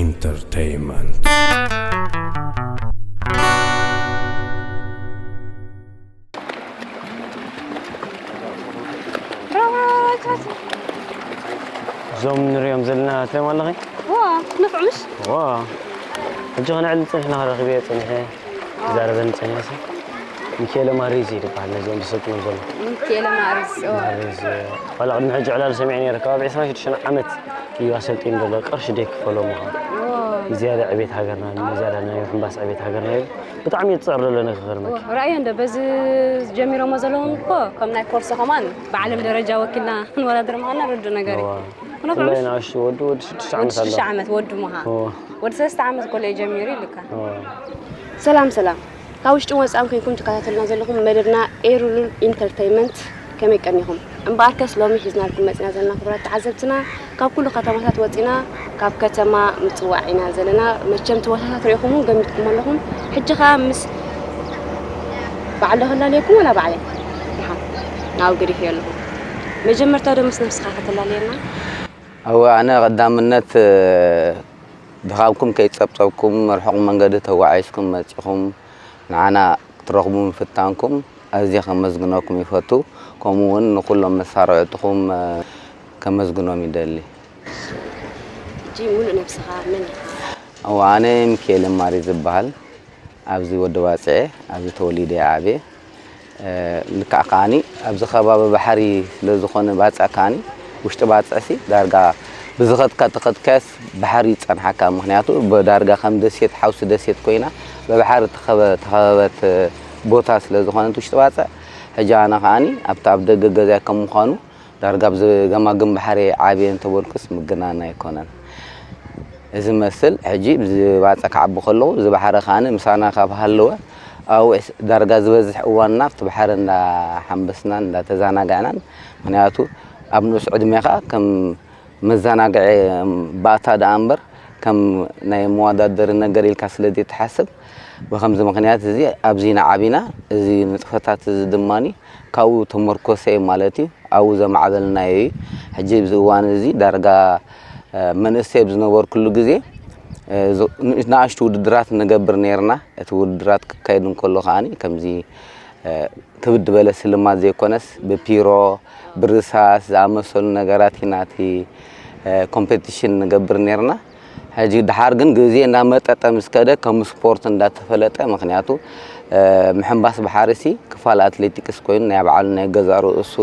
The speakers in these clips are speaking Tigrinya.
ኢንተርተይንመንት። እዞም ንሪኦም ዘለና እንታይ ኣለኺ? ዋ ክትነፍዑ ምሽ ዋ ሕጂ ከነዕሊ ፀኒሕና ክረኽብዮ ፀኒሐ ክዛረበኒ ፀኒሐ። ሚካኤለ ማሪዝ ይበሃል ነዚኦም ዝሰልጥኖም ዘሎ። ሚካኤለ ማሪዝ ማሪዝ ዋላ ቅድሚ ሕጂ ዕላል ሰሚዐ ነይረ። ከባቢ ዕስራን ሽዱሽተን ዓመት እዩ ኣሰልጢኑ ዘሎ። ቅርሺ ደይክፈሎ ምዃኑ ንዝያዳ ዕቤት ሃገርና ንዝያዳ ናይ ምሕንባስ ዕቤት ሃገርና ኢሉ ብጣዕሚ እዩ ዝፅዕር ዘሎ። ነክኽርመኪ ራእዮ እንደ በዚ ጀሚሮሞ ዘለዎም እኮ ከም ናይ ኮርሶ ከማን ብዓለም ደረጃ ወኪልና ክንወዳደር ምዃንና ርዱእ ነገር እዩ። ብፍላይ ንኣሽቱ ወዲ ወዲ ሽዱሽተ ዓመት ኣሎ። ሽዱሽተ ዓመት ወዲ ምዃን እዎ፣ ወዲ ሰለስተ ዓመት ኮለ ጀሚሩ ይልካ። እዎ። ሰላም ሰላም፣ ካብ ውሽጢ ወፃእን ኮይንኩም ትከታተልና ዘለኹም መደብና ኤሩሉል ኢንተርተይመንት ከመይ ቀኒኹም? እምበኣርከስ ሎሚ ሒዝናልኩም መፂና ዘለና ክቡራት ተዓዘብትና ካብ ኩሉ ከተማታት ወፂና ካብ ከተማ ምፅዋዕ ኢና ዘለና። መቸም እቲ ቦታታት ሪኢኹም እውን ገሚትኩም ኣለኹም። ሕጂ ከዓ ምስ ባዕሎ ክላለየኩም ወላ ባዕለይ ድሓን ናብኡ ገዲፈዮ ኣለኹ። መጀመርታ ዶ ምስ ነብስኻ ከተላለየና? እወ ኣነ ቀዳምነት ድኻምኩም ከይጸብጸብኩም ርሑቕ መንገዲ ተጓዒዝኩም መጺኹም ንዓና ክትረኽቡ ምፍታንኩም ኣዝየ ከመስግነኩም ይፈቱ። ከምኡ እውን ንኹሎም መሳርዕትኹም ከመስግኖም ይደሊ። ሕጂ ሙሉእ ነብስኻ መን ኢኻ? እወ ኣነ ሚካኤል ማሪ ዝበሃል ኣብዚ ወዲ ባጽዕ ኣብዚ ተወሊደ ዓብየ። ልክዕ ከዓኒ ኣብዚ ከባቢ ባሕሪ ስለ ዝኾነ ባጽዕ ከዓኒ ውሽጢ ባጽዕሲ ዳርጋ ብዝኸድካ ተኸድካስ ባሕሪ ይጸንሓካ። ምኽንያቱ ዳርጋ ከም ደሴት ሓውሲ ደሴት ኮይና ብባሕሪ ተኸበበት ቦታ ስለ ዝኾነት ውሽጢ ባጽዕ ሕጂ ኣነ ከዓኒ ኣብቲ ኣብ ደገ ገዛይ ከም ምዃኑ ዳርጋ ብዚ ገማግም ባሕሪ ዓብየ እንተበልኩስ ምግናን ኣይኮነን። እዚ መስል ሕጂ ብዚ ባጽዕ ክዓቢ ከለኹ እዚ ባሕሪ ከዓኒ ምሳና ካብ ሃለወ ኣብኡ ዳርጋ ዝበዝሕ እዋንና ኣብቲ ባሕሪ እንዳሓንበስናን እንዳተዛናጋዕናን ምኽንያቱ ኣብ ንኡስ ዕድሜኻ ከም መዘናግዒ ባእታ ደኣ እምበር ከም ናይ መወዳደሪ ነገር ኢልካ ስለ ዘይትሓስብ ብኸምዚ ምኽንያት እዚ ኣብዚ ኢና ዓቢና። እዚ ንጥፈታት እዚ ድማ ካብኡ ተመርኮሰ እዩ ማለት እዩ። ኣብኡ ዘማዕበልናዮ እዩ። ሕጂ ኣብዚ እዋን እዚ ዳርጋ መንእሰይ ኣብ ዝነበርኩሉ ግዜ ንኣሽቱ ውድድራት ንገብር ነይርና። እቲ ውድድራት ክካየድ እንከሎ ከዓኒ ከምዚ ክብድ ዝበለ ስልማት ዘይኮነስ ብፒሮ ብርሳስ ዝኣመሰሉ ነገራት ኢና እቲ ኮምፔቲሽን ንገብር ነይርና። ሕጂ ድሓር ግን ግዜ እንዳመጠጠ ምስ ከደ ከም ስፖርት እንዳተፈለጠ ምክንያቱ ምሕንባስ ባሕሪ ሲ ክፋል ኣትሌቲክስ ኮይኑ ናይ ባዕሉ ናይ ገዛ ርእሱ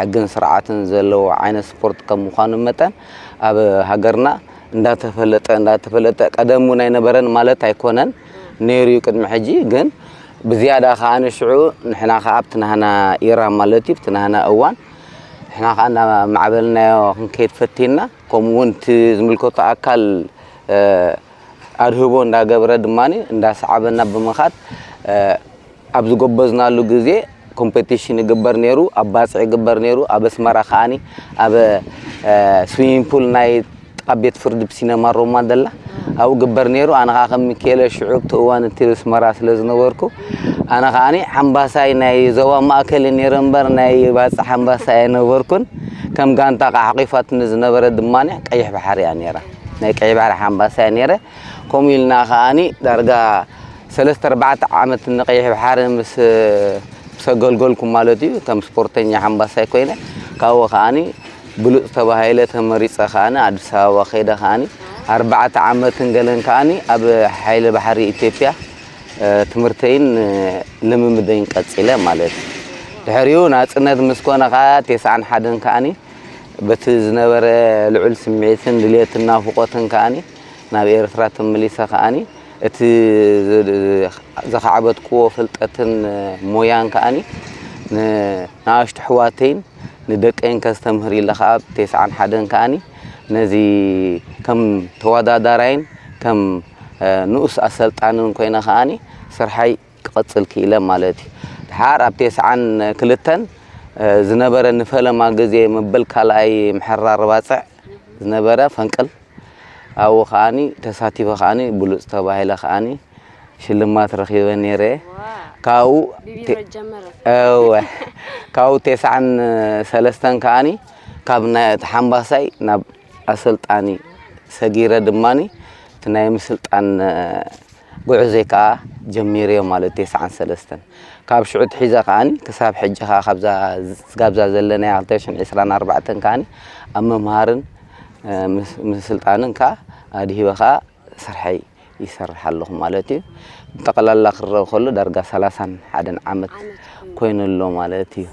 ሕግን ስርዓትን ዘለዎ ዓይነት ስፖርት ከም ምዃኑ መጠን ኣብ ሃገርና እንዳተፈለጠ እንዳተፈለጠ ቀደም እውን ኣይነበረን ማለት ኣይኮነን ነይሩ እዩ ቅድሚ ሕጂ ግን ብዝያዳ ከዓ ንሽዑ ንሕና ከዓ ኣብቲ ናህና ኢራ ማለት እዩ ኣብቲ ናህና እዋን ንሕና ከዓ እንዳማዕበልናዮ ክንከይድ ፈቲና ከምኡ እውን እቲ ዝምልከቶ ኣካል ኣድህቦ እንዳገበረ ድማ እንዳሰዓበና ብምኻድ ኣብ ዝጎበዝናሉ ግዜ ኮምፔቲሽን ይግበር ነይሩ ኣብ ባፅዕ ይግበር ነይሩ ኣብ ኣስመራ ከዓኒ ኣብ ስዊሚንግ ፑል ናይ ጥቓ ቤት ፍርዲ ብሲነማ ሮማ ደላ ኣብኡ ግበር ነይሩ ኣነ ከዓ ከም ሚካኤለ ሽዑ ኣብቲ እዋን እቲ ኣስመራ ስለ ዝነበርኩ ኣነ ከዓኒ ሓምባሳይ ናይ ዞባ ማእከል ነይረ እምበር ናይ ባፅዕ ሓምባሳይ ኣይነበርኩን ከም ጋንታ ከዓ ሓቂፋትኒ ዝነበረ ድማ ቀይሕ ባሕሪ እያ ነይራ ናይ ቀይሕ ባሕሪ ሓምባሳይ ነይረ ከምኡ ኢልና ከዓኒ ዳርጋ ሰለስተ ኣርባዕተ ዓመት ንቀይሕ ባሕሪ ምስ ምስ ኣገልገልኩ ማለት እዩ ከም ስፖርተኛ ሓምባሳይ ኮይነ ካብኡ ከዓኒ ብሉፅ ተባሂለ ተመሪፀ ከዓኒ ኣዲስ ኣበባ ከይደ ከዓኒ ኣርባዕተ ዓመትን ገለን ከዓኒ ኣብ ሓይሊ ባሕሪ ኢትዮጵያ ትምህርተይን ልምምደይን ቀፂለ ማለት እዩ ድሕሪኡ ናፅነት ምስ ኮነ ከዓ ተስዓን ሓደን ከዓኒ በቲ ዝነበረ ልዑል ስምዒትን ድልየትን ናፍቆትን ከዓኒ ናብ ኤርትራ ተመሊሰ ከዓኒ እቲ ዘኻዕበትክዎ ፍልጠትን ሞያን ከዓኒ ንኣሽቱ ኣሕዋተይን ንደቀይን ከስተምህር ኢለ ከዓ ተስዓን ሓደን ከዓኒ ነዚ ከም ተወዳዳራይን ከም ንኡስ ኣሰልጣንን ኮይነ ከዓኒ ስርሐይ ክቐፅል ክኢለ ማለት እዩ። ድሓር ኣብ ተስዓን ክልተን ዝነበረ ንፈለማ ግዜ መበል ካልኣይ ምሕራር ባፅዕ ዝነበረ ፈንቅል ኣብኡ ከዓኒ ተሳቲፈ ከዓኒ ብሉፅ ተባሂለ ከዓኒ ሽልማት ረኺበ ነይረ። ካብኡ ብቢሮ ጀመረ። እወ ካብኡ ተስዓን ሰለስተን ከዓኒ ካብ ናይ ሓምባሳይ ናብ ኣሰልጣኒ ሰጊረ ድማኒ እቲ ናይ ምስልጣን ጉዕዞይ ከዓ ጀሚረዮ ማለት እዩ። ተስዓን ሰለስተን ካብ ሽዑ ትሒዘ ከዓኒ ክሳብ ሕጂ ከዓ ካብዛ ስጋብዛ ዘለናያ ክልተ ሽሕን ዕስራን ኣርባዕተን ከዓኒ ኣብ ምምሃርን ምስልጣንን ከዓ ኣድሂበ ከዓ ስርሐይ ይሰርሕ ኣለኹ ማለት እዩ። ብጠቕላላ ክረአ ከሎ ዳርጋ ሰላሳን ሓደን ዓመት ኮይኑ ኣሎ ማለት እዩ።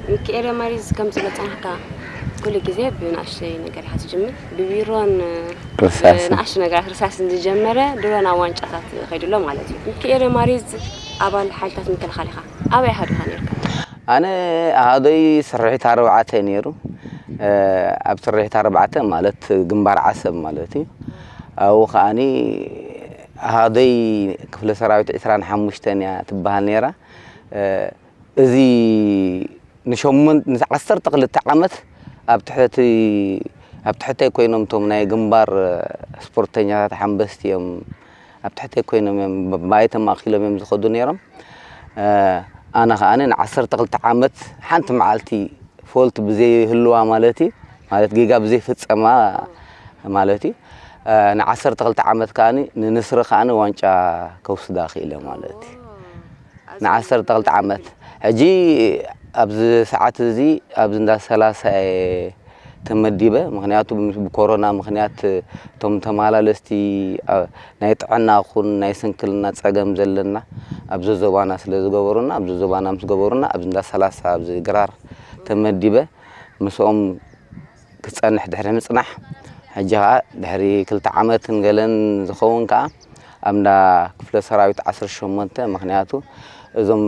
ሚካኤል ማሪዝ ከም ዝመጻንካ ኩሉ ግዜ ብንኣሽተይ ነገር ኢኻ ትጅምር። ብቢሮን ንኣሽቱ ነገራት ርሳስን ዝጀመረ ድሮ ናብ ዋንጫታት ከይዱ ኣሎ ማለት እዩ። ሚካኤል ማሪዝ ኣባል ሓይልታት ምክልኻል ኢኻ። ኣበይ ኣሃዱ ኢኻ ነርካ? ኣነ ኣሃዶይ ስርሒት ኣርባዕተ ነይሩ። ኣብ ስርሒት ኣርባዕተ ማለት ግንባር ዓሰብ ማለት እዩ። ኣብኡ ከዓኒ ኣሃዶይ ክፍለ ሰራዊት ዕስራን ሓሙሽተን እያ ትበሃል ነይራ። እዚ ንሸሞን ንዓሰርተ ክልተ ዓመት ኣብ ትሕቲ ኣብ ትሕተይ ኮይኖም እቶም ናይ ግንባር ስፖርተኛታት ሓንበስቲ እዮም ኣብ ትሕተይ ኮይኖም እዮም ብኣይ ተማእኪሎም እዮም ዝኸዱ ነይሮም። ኣነ ከዓኒ ንዓሰርተ ክልተ ዓመት ሓንቲ መዓልቲ ፎልት ብዘይህልዋ ማለት እዩ ማለት ጌጋ ብዘይፍፀማ ማለት እዩ። ንዓሰርተ ክልተ ዓመት ከዓኒ ንንስሪ ከዓኒ ዋንጫ ከውስዳ ክኢለ ማለት እዩ። ንዓሰርተ ክልተ ዓመት ሕጂ ኣብዚ ሰዓት እዚ ኣብዚ እንዳ ሰላሳ እየ ተመዲበ። ምክንያቱ ብኮሮና ምክንያት እቶም ተመላለስቲ ናይ ጥዕና ኹን ናይ ስንክልና ፀገም ዘለና ኣብዚ ዞባና ስለ ዝገበሩና ኣብዚ ዞባና ምስ ገበሩና ኣብዚ እንዳ ሰላሳ ኣብዚ ግራር ተመዲበ ምስኦም ክጸንሕ ድሕሪ ምጽናሕ ሕጂ ኸኣ ድሕሪ ክልተ ዓመትን ገለን ዝኸውን ከኣ ኣብ እንዳ ክፍለ ሰራዊት ዓሰርተ ሸሞንተ ምኽንያቱ እዞም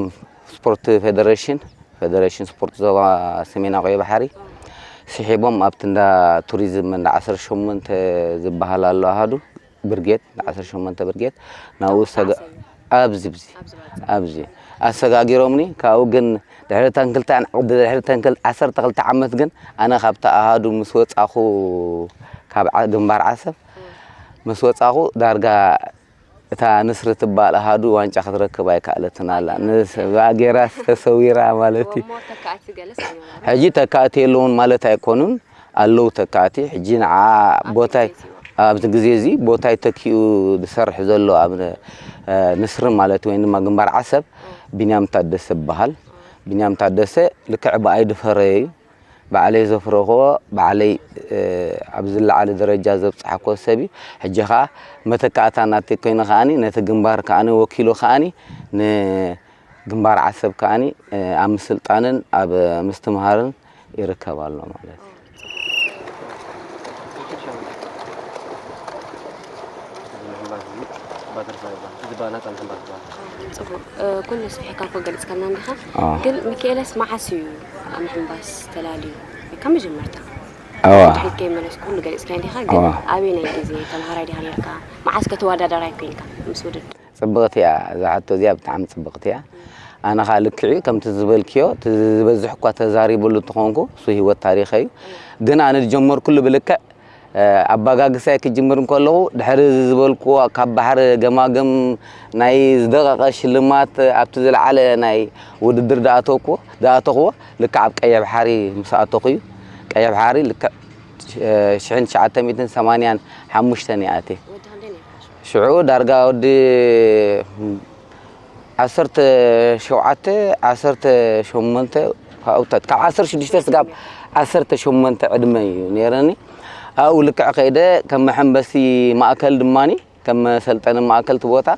ስፖርት ፌደሬሽን ፌደሬሽን ስፖርት ዞባ ሰሜናዊ ቀይሕ ባሕሪ ስሒቦም ኣብቲ እንዳ ቱሪዝም እንዳ ዓሰርተ ሸሞንተ ዝበሃል ኣሎ ኣሃዱ ብርጌድ ዓሰርተ ሸሞንተ ብርጌድ ናብኡ ሰጋ ኣብዚ ብዚ ኣብዚ ኣሰጋጊሮምኒ ካብኡ ግን ድሕሪ ተን ክልተ ድሕሪ ተን ክል ዓሰርተ ክልተ ዓመት ግን ኣነ ካብቲ ኣሃዱ ምስ ወጻኹ ካብ ግንባር ዓሰብ ምስ ወጻኹ ዳርጋ እታ ንስሪ ትበሃል ኣሃዱ ዋንጫ ክትረክብ ኣይከኣለትን ኣላ። ንስ ብኣ ገይራ ተሰዊራ ማለት እዩ። ሕጂ ተካእቲ የለውን ማለት ኣይኮኑን፣ ኣለዉ ተካእቲ። ሕጂ ንዓ ቦታይ ኣብዚ ግዜ እዚ ቦታይ ተኪኡ ዝሰርሕ ዘሎ ኣብ ንስሪ ማለት ወይ ድማ ግንባር ዓሰብ ቢንያም ታደሰ ይበሃል። ቢንያም ታደሰ ልክዕ ብኣይ ዝፈረየ እዩ። ባዕለይ ዘፍረኽዎ ባዕለይ ኣብ ዝለዓለ ደረጃ ዘብፅሓክዎ ሰብ እዩ። ሕጂ ከዓ መተካእታ ናተይ ኮይኑ ከዓኒ ነቲ ግንባር ከዓኒ ወኪሉ ከዓኒ ንግንባር ዓሰብ ከዓኒ ኣብ ምስልጣንን ኣብ ምስትምሃርን ይርከብ ኣሎ ማለት እዩ። እዚ ባና ጸንሐ ባና ጽቡቅ ኩሉ ስፊሕካ እኮ ገሊጽካልና እንዲኻ። ግን ሚካኤለስ መዓስ እዩ ኣብ ምሕንባስ ተላልዩ? ካብ መጀመርታ ኣዋ ድሕሪት ከይመለስ ኩሉ ገሊጽካ እንዲኻ። ግን ኣዋ ኣበይ ናይ ግዜ ተምሃራይ ዲኻ ነርካ? መዓስ ከተወዳዳራይ ኮንካ ምስ ውድድር? ጽብቕቲ እያ እዛ ሕቶ እዚኣ ብጣዕሚ ጽብቕቲ እያ። ኣነ ኸኣ ልክዕ እዩ ከምቲ ዝበልክዮ እቲ ዝበዝሕ እኳ ተዛሪበሉ እንተኾንኩ እሱ ህይወት ታሪኸ እዩ። ግን ኣነ ዝጀመርኩሉ ብልክዕ ኣባጋግሳይ ክጅምር እንከለኹ ድሕሪ እዚ ዝበልክዎ ካብ ባሕሪ ገማግም ናይ ዝደቐቐ ሽልማት ኣብቲ ዝለዓለ ናይ ውድድር ዝኣተወክዎ ዝኣተኽዎ ልክዕ ኣብ ቀይሕ ባሕሪ ምስ ኣተኹ እዩ። ቀይሕ ባሕሪ ልክዕ ሽሕን ትሽዓተ ሚእትን ሰማንያን ሓሙሽተን እየ ኣትየ። ሽዑ ዳርጋ ወዲ ዓሰርተ ሸውዓተ ዓሰርተ ሸሞንተ ካብኡ ካብ ዓሰርተ ሽዱሽተ ስጋብ ዓሰርተ ሸሞንተ ዕድመ እዩ ነይረኒ። ኣብኡ ልክዕ ከይደ ከም መሐንበሲ ማእከል ድማኒ ከም መሰልጠኒ ማእከል እቲ ቦታ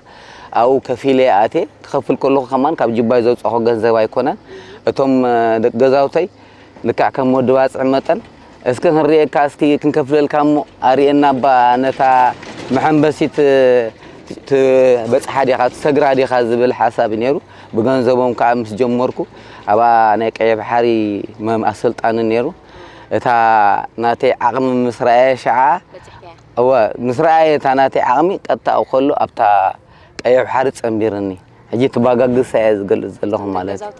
ኣብኡ ከፊለ እየ ኣትየ። ክኸፍል ከለኹ ከማን ካብ ጅባይ ዘውፀኹ ገንዘብ ኣይኮነን። እቶም ደቂ ገዛውተይ ልክዕ ከም ወዲ ባፅዕ መጠን እስኪ ክንርእየካ እስኪ ክንከፍለልካ እሞ ኣርእየና እባ ነታ መሐንበሲት ትበጽሓ ዲኻ ትሰግራ ዲኻ ዝብል ሓሳብ ነይሩ። ብገንዘቦም ከዓ ምስ ጀመርኩ ኣብኣ ናይ ቀይሕ ባሕሪ መም ኣሰልጣኒ ነይሩ። እታ ናተይ ዓቕሚ ምስ ረኣየ ሽዓ እወ ምስ ረኣየ እታ ናተይ ዓቕሚ ቀጥታ ከሎ ኣብታ ቀይሕ ባሕሪ ጸንቢርኒ። ሕጂ ትባጋግሳ እየ ዝገልጽ ዘለኹ ማለት እዩ።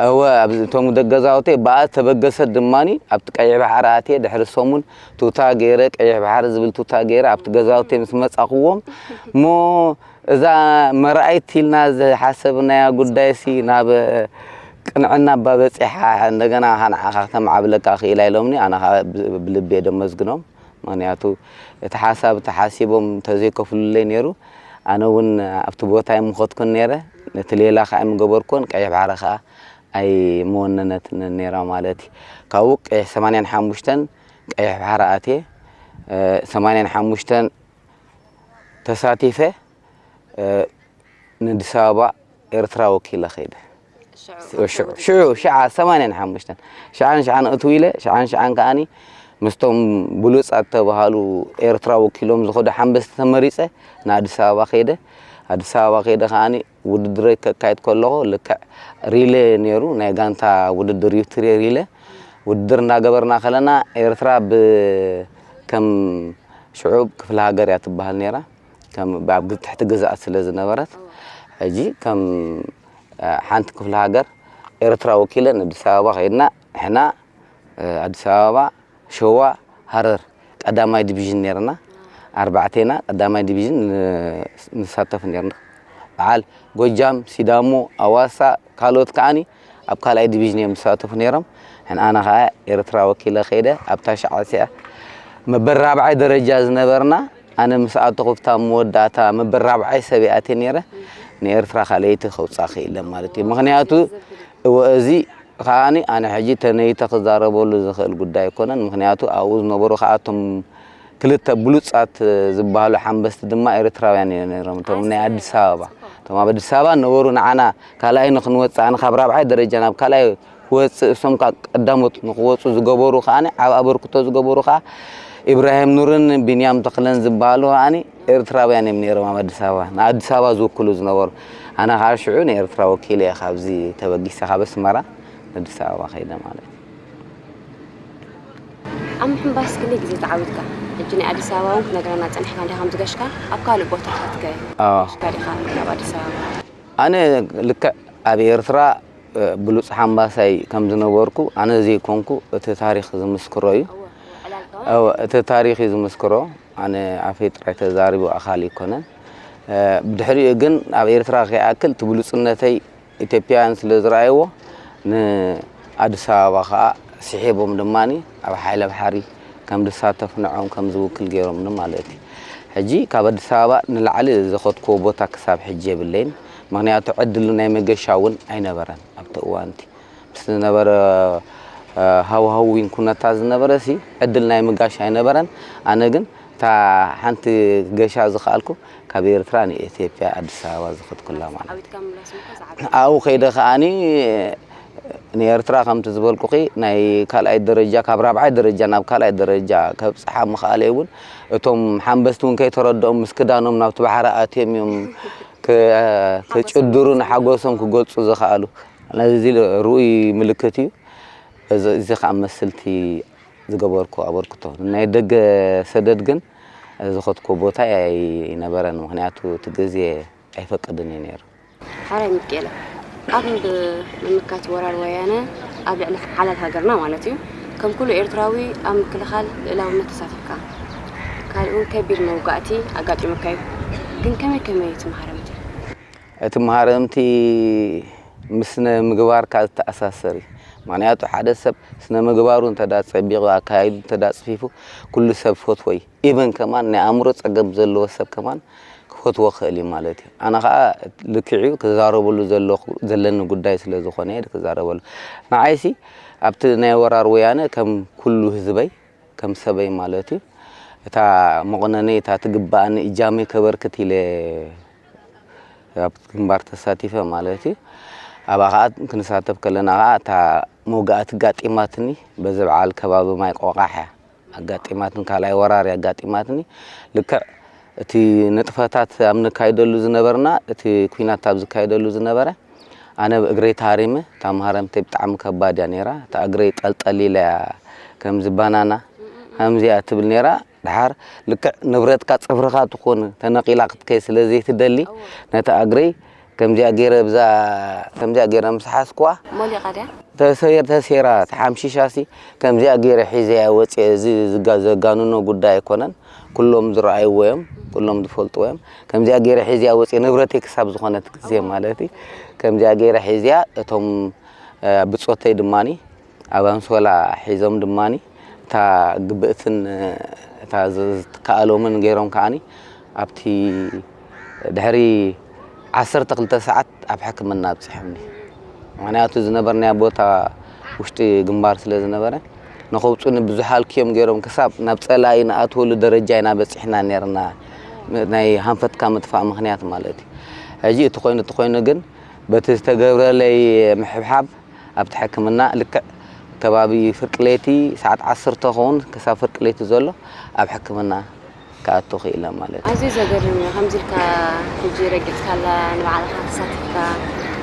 እወ እቶም ደገዛውተይ ብኣ ተበገሰት ድማኒ ኣብቲ ቀይሕ ባሕሪ ኣትየ ድሕሪ ሰሙን ቱታ ገይረ ቀይሕ ባሕሪ ዝብል ቱታ ገይረ ኣብቲ ገዛውተይ ምስ መጻኹዎም እሞ እዛ መርኣይት ኢልና ዝሓሰብናያ ጉዳይሲ ናብ ቅንዕና እባ በጺሓ እንደገና ንዓኻ ከተማዕብለካ ክኢላ ኢሎምኒ። ኣነ ከዓ ብልቢ እየ ደመስግኖም። ምክንያቱ እቲ ሓሳብ ተሓሲቦም ተዘይከፍሉለይ ነይሩ ኣነ እውን ኣብቲ ቦታ ኣይምኸድኩን ነይረ። ነቲ ሌላ ከዓ ኣይምገበርኩን ቀይሕ ባሕሪ ከዓ ኣይመወነነትን ነይራ ማለት እዩ። ካብኡ ቀይሕ ሰማንያን ሓሙሽተን ቀይሕ ባሕሪ ኣትየ ሰማንያን ሓሙሽተን ተሳቲፈ ንኣዲስ ኣበባ ኤርትራ ወኪለ ከይደ። ሽዑ ሽዓ ሰማንያን ሓሙሽተን ሽዓን ሽዓን እትው ኢለ ሽዓን ሽዓን ከዓኒ ምስቶም ብሉጻት ተባሃሉ ኤርትራ ወኪሎም ዝኸዱ ሓንበስቲ ተመሪጸ ንኣዲስ ኣበባ ከይደ። ኣዲስ ኣበባ ከይደ ከዓኒ ውድድረይ ከካይድ ከለኹ ልክዕ ሪለ ነይሩ ናይ ጋንታ ውድድር እዩ ትሪ ሪለ ውድድር እንዳገበርና ከለና ኤርትራ ብ ከም ሽዑ ክፍለ ሃገር እያ ትበሃል ነይራ። ከም ኣብ ትሕቲ ግዝኣት ስለ ዝነበረት ሕጂ ከም ሓንቲ ክፍለ ሃገር ኤርትራ ወኪለን ኣዲስ ኣበባ ከይድና ንሕና ኣዲስ ኣበባ ሸዋ ሃረር ቀዳማይ ዲቪዥን ነርና ኣርባዕቴና ቀዳማይ ዲቪዥን ንሳተፍ ነርና በዓል ጎጃም ሲዳሞ ኣዋሳ ካልኦት ከዓኒ ኣብ ካልኣይ ዲቪዥን እዮም ዝሳተፉ ነይሮም። ሕን ኣነ ከዓ ኤርትራ ወኪለ ከይደ ኣብታ ሸዓሲያ መበል ራብዓይ ደረጃ ዝነበርና ኣነ ምስ ኣተኹ ብታ መወዳእታ መበል ራብዓይ ሰብ ኣትየ ነይረ። ንኤርትራ ካልኣይቲ ከውፃእ ክኢለ ማለት እዩ። ምክንያቱ እወ እዚ ከዓኒ ኣነ ሕጂ ተነይተ ክዛረበሉ ዝኽእል ጉዳይ ኣይኮነን። ምክንያቱ ኣብኡ ዝነበሩ ከዓቶም ክልተ ብሉጻት ዝበሃሉ ሓንበስቲ ድማ ኤርትራውያን እዮም ነይሮም። እቶም ናይ ኣዲስ ኣበባ እቶም ኣብ ኣዲስ ኣበባ ነበሩ ንዓና ካልኣይ ንክንወፅእ ኣነ ካብ ራብዓይ ደረጃ ናብ ካልኣይ ክወፅእ እሶም ከዓ ቀዳሞት ንክወፁ ዝገበሩ ከዓ ዓብ ኣበርክቶ ዝገበሩ ከዓ ኢብራሂም ኑርን ቢንያም ተክለን ዝበሃሉ ከዓ ኤርትራውያን እዮም ነይሮም ኣብ ኣዲስ ኣበባ ንኣዲስ ኣበባ ዝውክሉ ዝነበሩ ኣነ ከዓ ሽዑ ንኤርትራ ወኪለ እየ ካብዚ ተበጊሰ ካብ ኣስመራ ኣዲስ ኣበባ ከይደ ማለት እዩ። ኣብ ምሕንባስ ክንደይ ግዜ ተዓዊትካ? ሕጂ ናይ ኣዲስ ኣበባ እውን ክነግረና ጸኒሕካ እንዲኻ ከም ዝገሽካ፣ ኣብ ካልእ ቦታታት ከ ኣዎ። ገሽካ ዲኻ ናብ ኣዲስ ኣበባ? ኣነ ልክዕ ኣብ ኤርትራ እ፣ ብሉጽ ሓምባሳይ ከም ዝነበርኩ ኣነ ዘይኮንኩ እቲ ታሪኽ ዝምስክሮ እዩ። እወ፣ ዕላልካ እውን ኣዎ፣ እቲ ታሪኽ እዩ ዝምስክሮ። ኣነ ኣፈይ ጥራይ ተዛሪቡ ኣኻሊ ኣይኮነን። እ፣ ብድሕሪኡ ግን ኣብ ኤርትራ ከይኣክል እቲ ብሉጽነተይ ኢትዮጵያውያን ስለ ዝረኣይዎ ንኣዲስ ኣበባ ኸኣ ስሒቦም ድማ ኣብ ሓይሊ ባሕሪ ከም ዝሳተፍ ንዕኦም ከም ዝውክል ገይሮምኒ ማለት እዩ። ሕጂ ካብ ኣዲስ ኣበባ ንላዕሊ ዝኸድክዎ ቦታ ክሳብ ሕጂ የብለይን። ምኽንያቱ ዕድል ናይ መገሻ እውን ኣይነበረን ኣብቲ እዋንቲ። ምስ ዝነበረ ሃዋህው ኩነታት ዝነበረ ሲ ዕድል ናይ ምጋሽ ኣይነበረን። ኣነ ግን እታ ሓንቲ ገሻ ዝኸኣልኩ ካብ ኤርትራ ንኢትዮጵያ ኣዲስ ኣበባ ዝኸድኩላ ማለት እዩ። ኣብኡ ከይደ ከዓኒ ንኤርትራ ከምቲ ዝበልኩኺ ናይ ካልኣይ ደረጃ ካብ ራብዓይ ደረጃ ናብ ካልኣይ ደረጃ ከብፅሓ ምኽኣለይ እውን እቶም ሓንበስቲ እውን ከይተረድኦም ምስ ክዳኖም ናብቲ ባሕሪ ኣትዮም እዮም ክጭድሩ ንሓጎሶም ክገልፁ ዝኽኣሉ። ነዚ ርኡይ ምልክት እዩ። እዚ ከዓ መስልቲ ዝገበርኩ ኣበርክቶ ናይ ደገ ሰደድ ግን ዝኸድኩ ቦታ ኣይነበረን። ምክንያቱ እቲ ግዜ ኣይፈቅድን እዩ ነይሩ። ሓራይ ሚኪኤለ፣ ኣብ ምምካት ወራር ወያነ ኣብ ልዕሊ ሓላል ሃገርና ማለት እዩ፣ ከም ኩሉ ኤርትራዊ ኣብ ምክልኻል ልእላውነት ተሳቲፍካ። ካልእ እውን ከቢድ መውጋእቲ ኣጋጢሙካ እዩ። ግን ከመይ ከመይ እዩ እቲ መሃረምቲ? እቲ መሃረምቲ ምስ ስነ ምግባርካ ዝተኣሳሰር እዩ። ምክንያቱ ሓደ ሰብ ስነ ምግባሩ እንተ ጸቢቑ፣ ኣካይዱ እንተ ጽፊፉ፣ ኩሉ ሰብ ፈትዎ እዩ። ኢቨን ከማን ናይ ኣእምሮ ጸገም ዘለዎ ሰብ ከማን ክፈትዎ ክእል እዩ ማለት እዩ። ኣነ ኸዓ ልክዕ እዩ ክዛረበሉ ዘለኹ ዘለኒ ጉዳይ ስለ ዝኾነ እየ ክዛረበሉ። ንዓይሲ ኣብቲ ናይ ወራር ወያነ ከም ኩሉ ህዝበይ ከም ሰበይ ማለት እዩ እታ መቑነነይ እታ ትግበኣኒ እጃመይ ከበርክት ኢለ ኣብ ግንባር ተሳቲፈ ማለት እዩ። ኣብኣ ከዓ ክንሳተፍ ከለና ከዓ እታ መውጋእቲ ጋጢማትኒ በዚ በዓል ከባቢ ማይ ቆቃሕ እያ ኣጋጢማትኒ ካልኣይ ወራር እያ ኣጋጢማትኒ ልክዕ እቲ ንጥፈታት ኣብ ንካይደሉ ዝነበርና፣ እቲ ኲናት ኣብ ዝካየደሉ ዝነበረ፣ ኣነ ብእግረይ ተሃሪመ፣ እታ መሃረምተይ ብጣዕሚ ከባድ እያ ነይራ። እታ እግረይ ጠልጠል ኢላ እያ፣ ከምዚ ባናና፣ ከምዚኣ ትብል ነይራ። ደሓር ልክዕ ንብረትካ ጽፍርኻ ትኾን ተነቒላ ክትከይ ስለ ዘይትደሊ፣ ነታ እግረይ ከምዚኣ ገይረ ብዛ፣ ከምዚኣ ገይረ ምስ ሓዝኩዋ፣ ሞሊቓ ድያ? ተሰይር-፣ ተሰይራ፣ ተሓምሺሻሲ፣ ከምዚኣ ገይረ ሒዘያ ወፅየ። እዚ ዝጋ-፣ ዘጋንኖ ጉዳይ ኣይኮነን። ኩሎም ዝረኣይዎ እዮም፣ ኩሎም ዝፈልጥዎ እዮም። ከምዚኣ ገይረ ሒዘያ ወፅየ፣ ንብረተይ ክሳብ ዝኾነት ግዜ ማለት እዩ። ከምዚኣ ገይረ ሒዘያ፣ እቶም፣ እ፣ ብጾተይ ድማኒ ኣብ ኣንሶላ ሒዞም ድማኒ እታ ግብእትን፣ እ፣ እታ ዝ-፣ ዝትከኣሎምን ገይሮም ከዓኒ ኣብቲ ድሕሪ ዓሰርተ ክልተ ሰዓት ኣብ ሕክምና ኣብፂሖምኒ። ምኽንያቱ ዝነበርናዮ ቦታ ውሽጢ ግንባር ስለ ዝነበረ፣ ንኸውፁኒ ብዙሕ ሃልኪ እዮም ገይሮም። ክሳብ ናብ ፀላኢ ንኣትወሉ ደረጃ ኢና በፂሕና ነይርና፣ ም-፣ ናይ ሃንፈትካ ምጥፋእ ምኽንያት ማለት እዩ። ሕጂ እቲ ኮይኑ፣ እቲ ኮይኑ ግን በቲ ዝተገብረለይ ምሕብሓብ ኣብቲ ሕክምና ልክዕ ከባቢ ፍርቂ ለይቲ ሰዓት ዓሰርተ ክኸውን ክሳብ ፍርቂ ለይቲ ዘሎ ኣብ ሕክምና ክኣቱ ክኢለ ማለት እዩ። ኣዝዩ ዘገርም እዩ። ከምዚ ኢልካ ሕጂ ረጊጽካላ ንባዕልኻ ተሳቲፍካ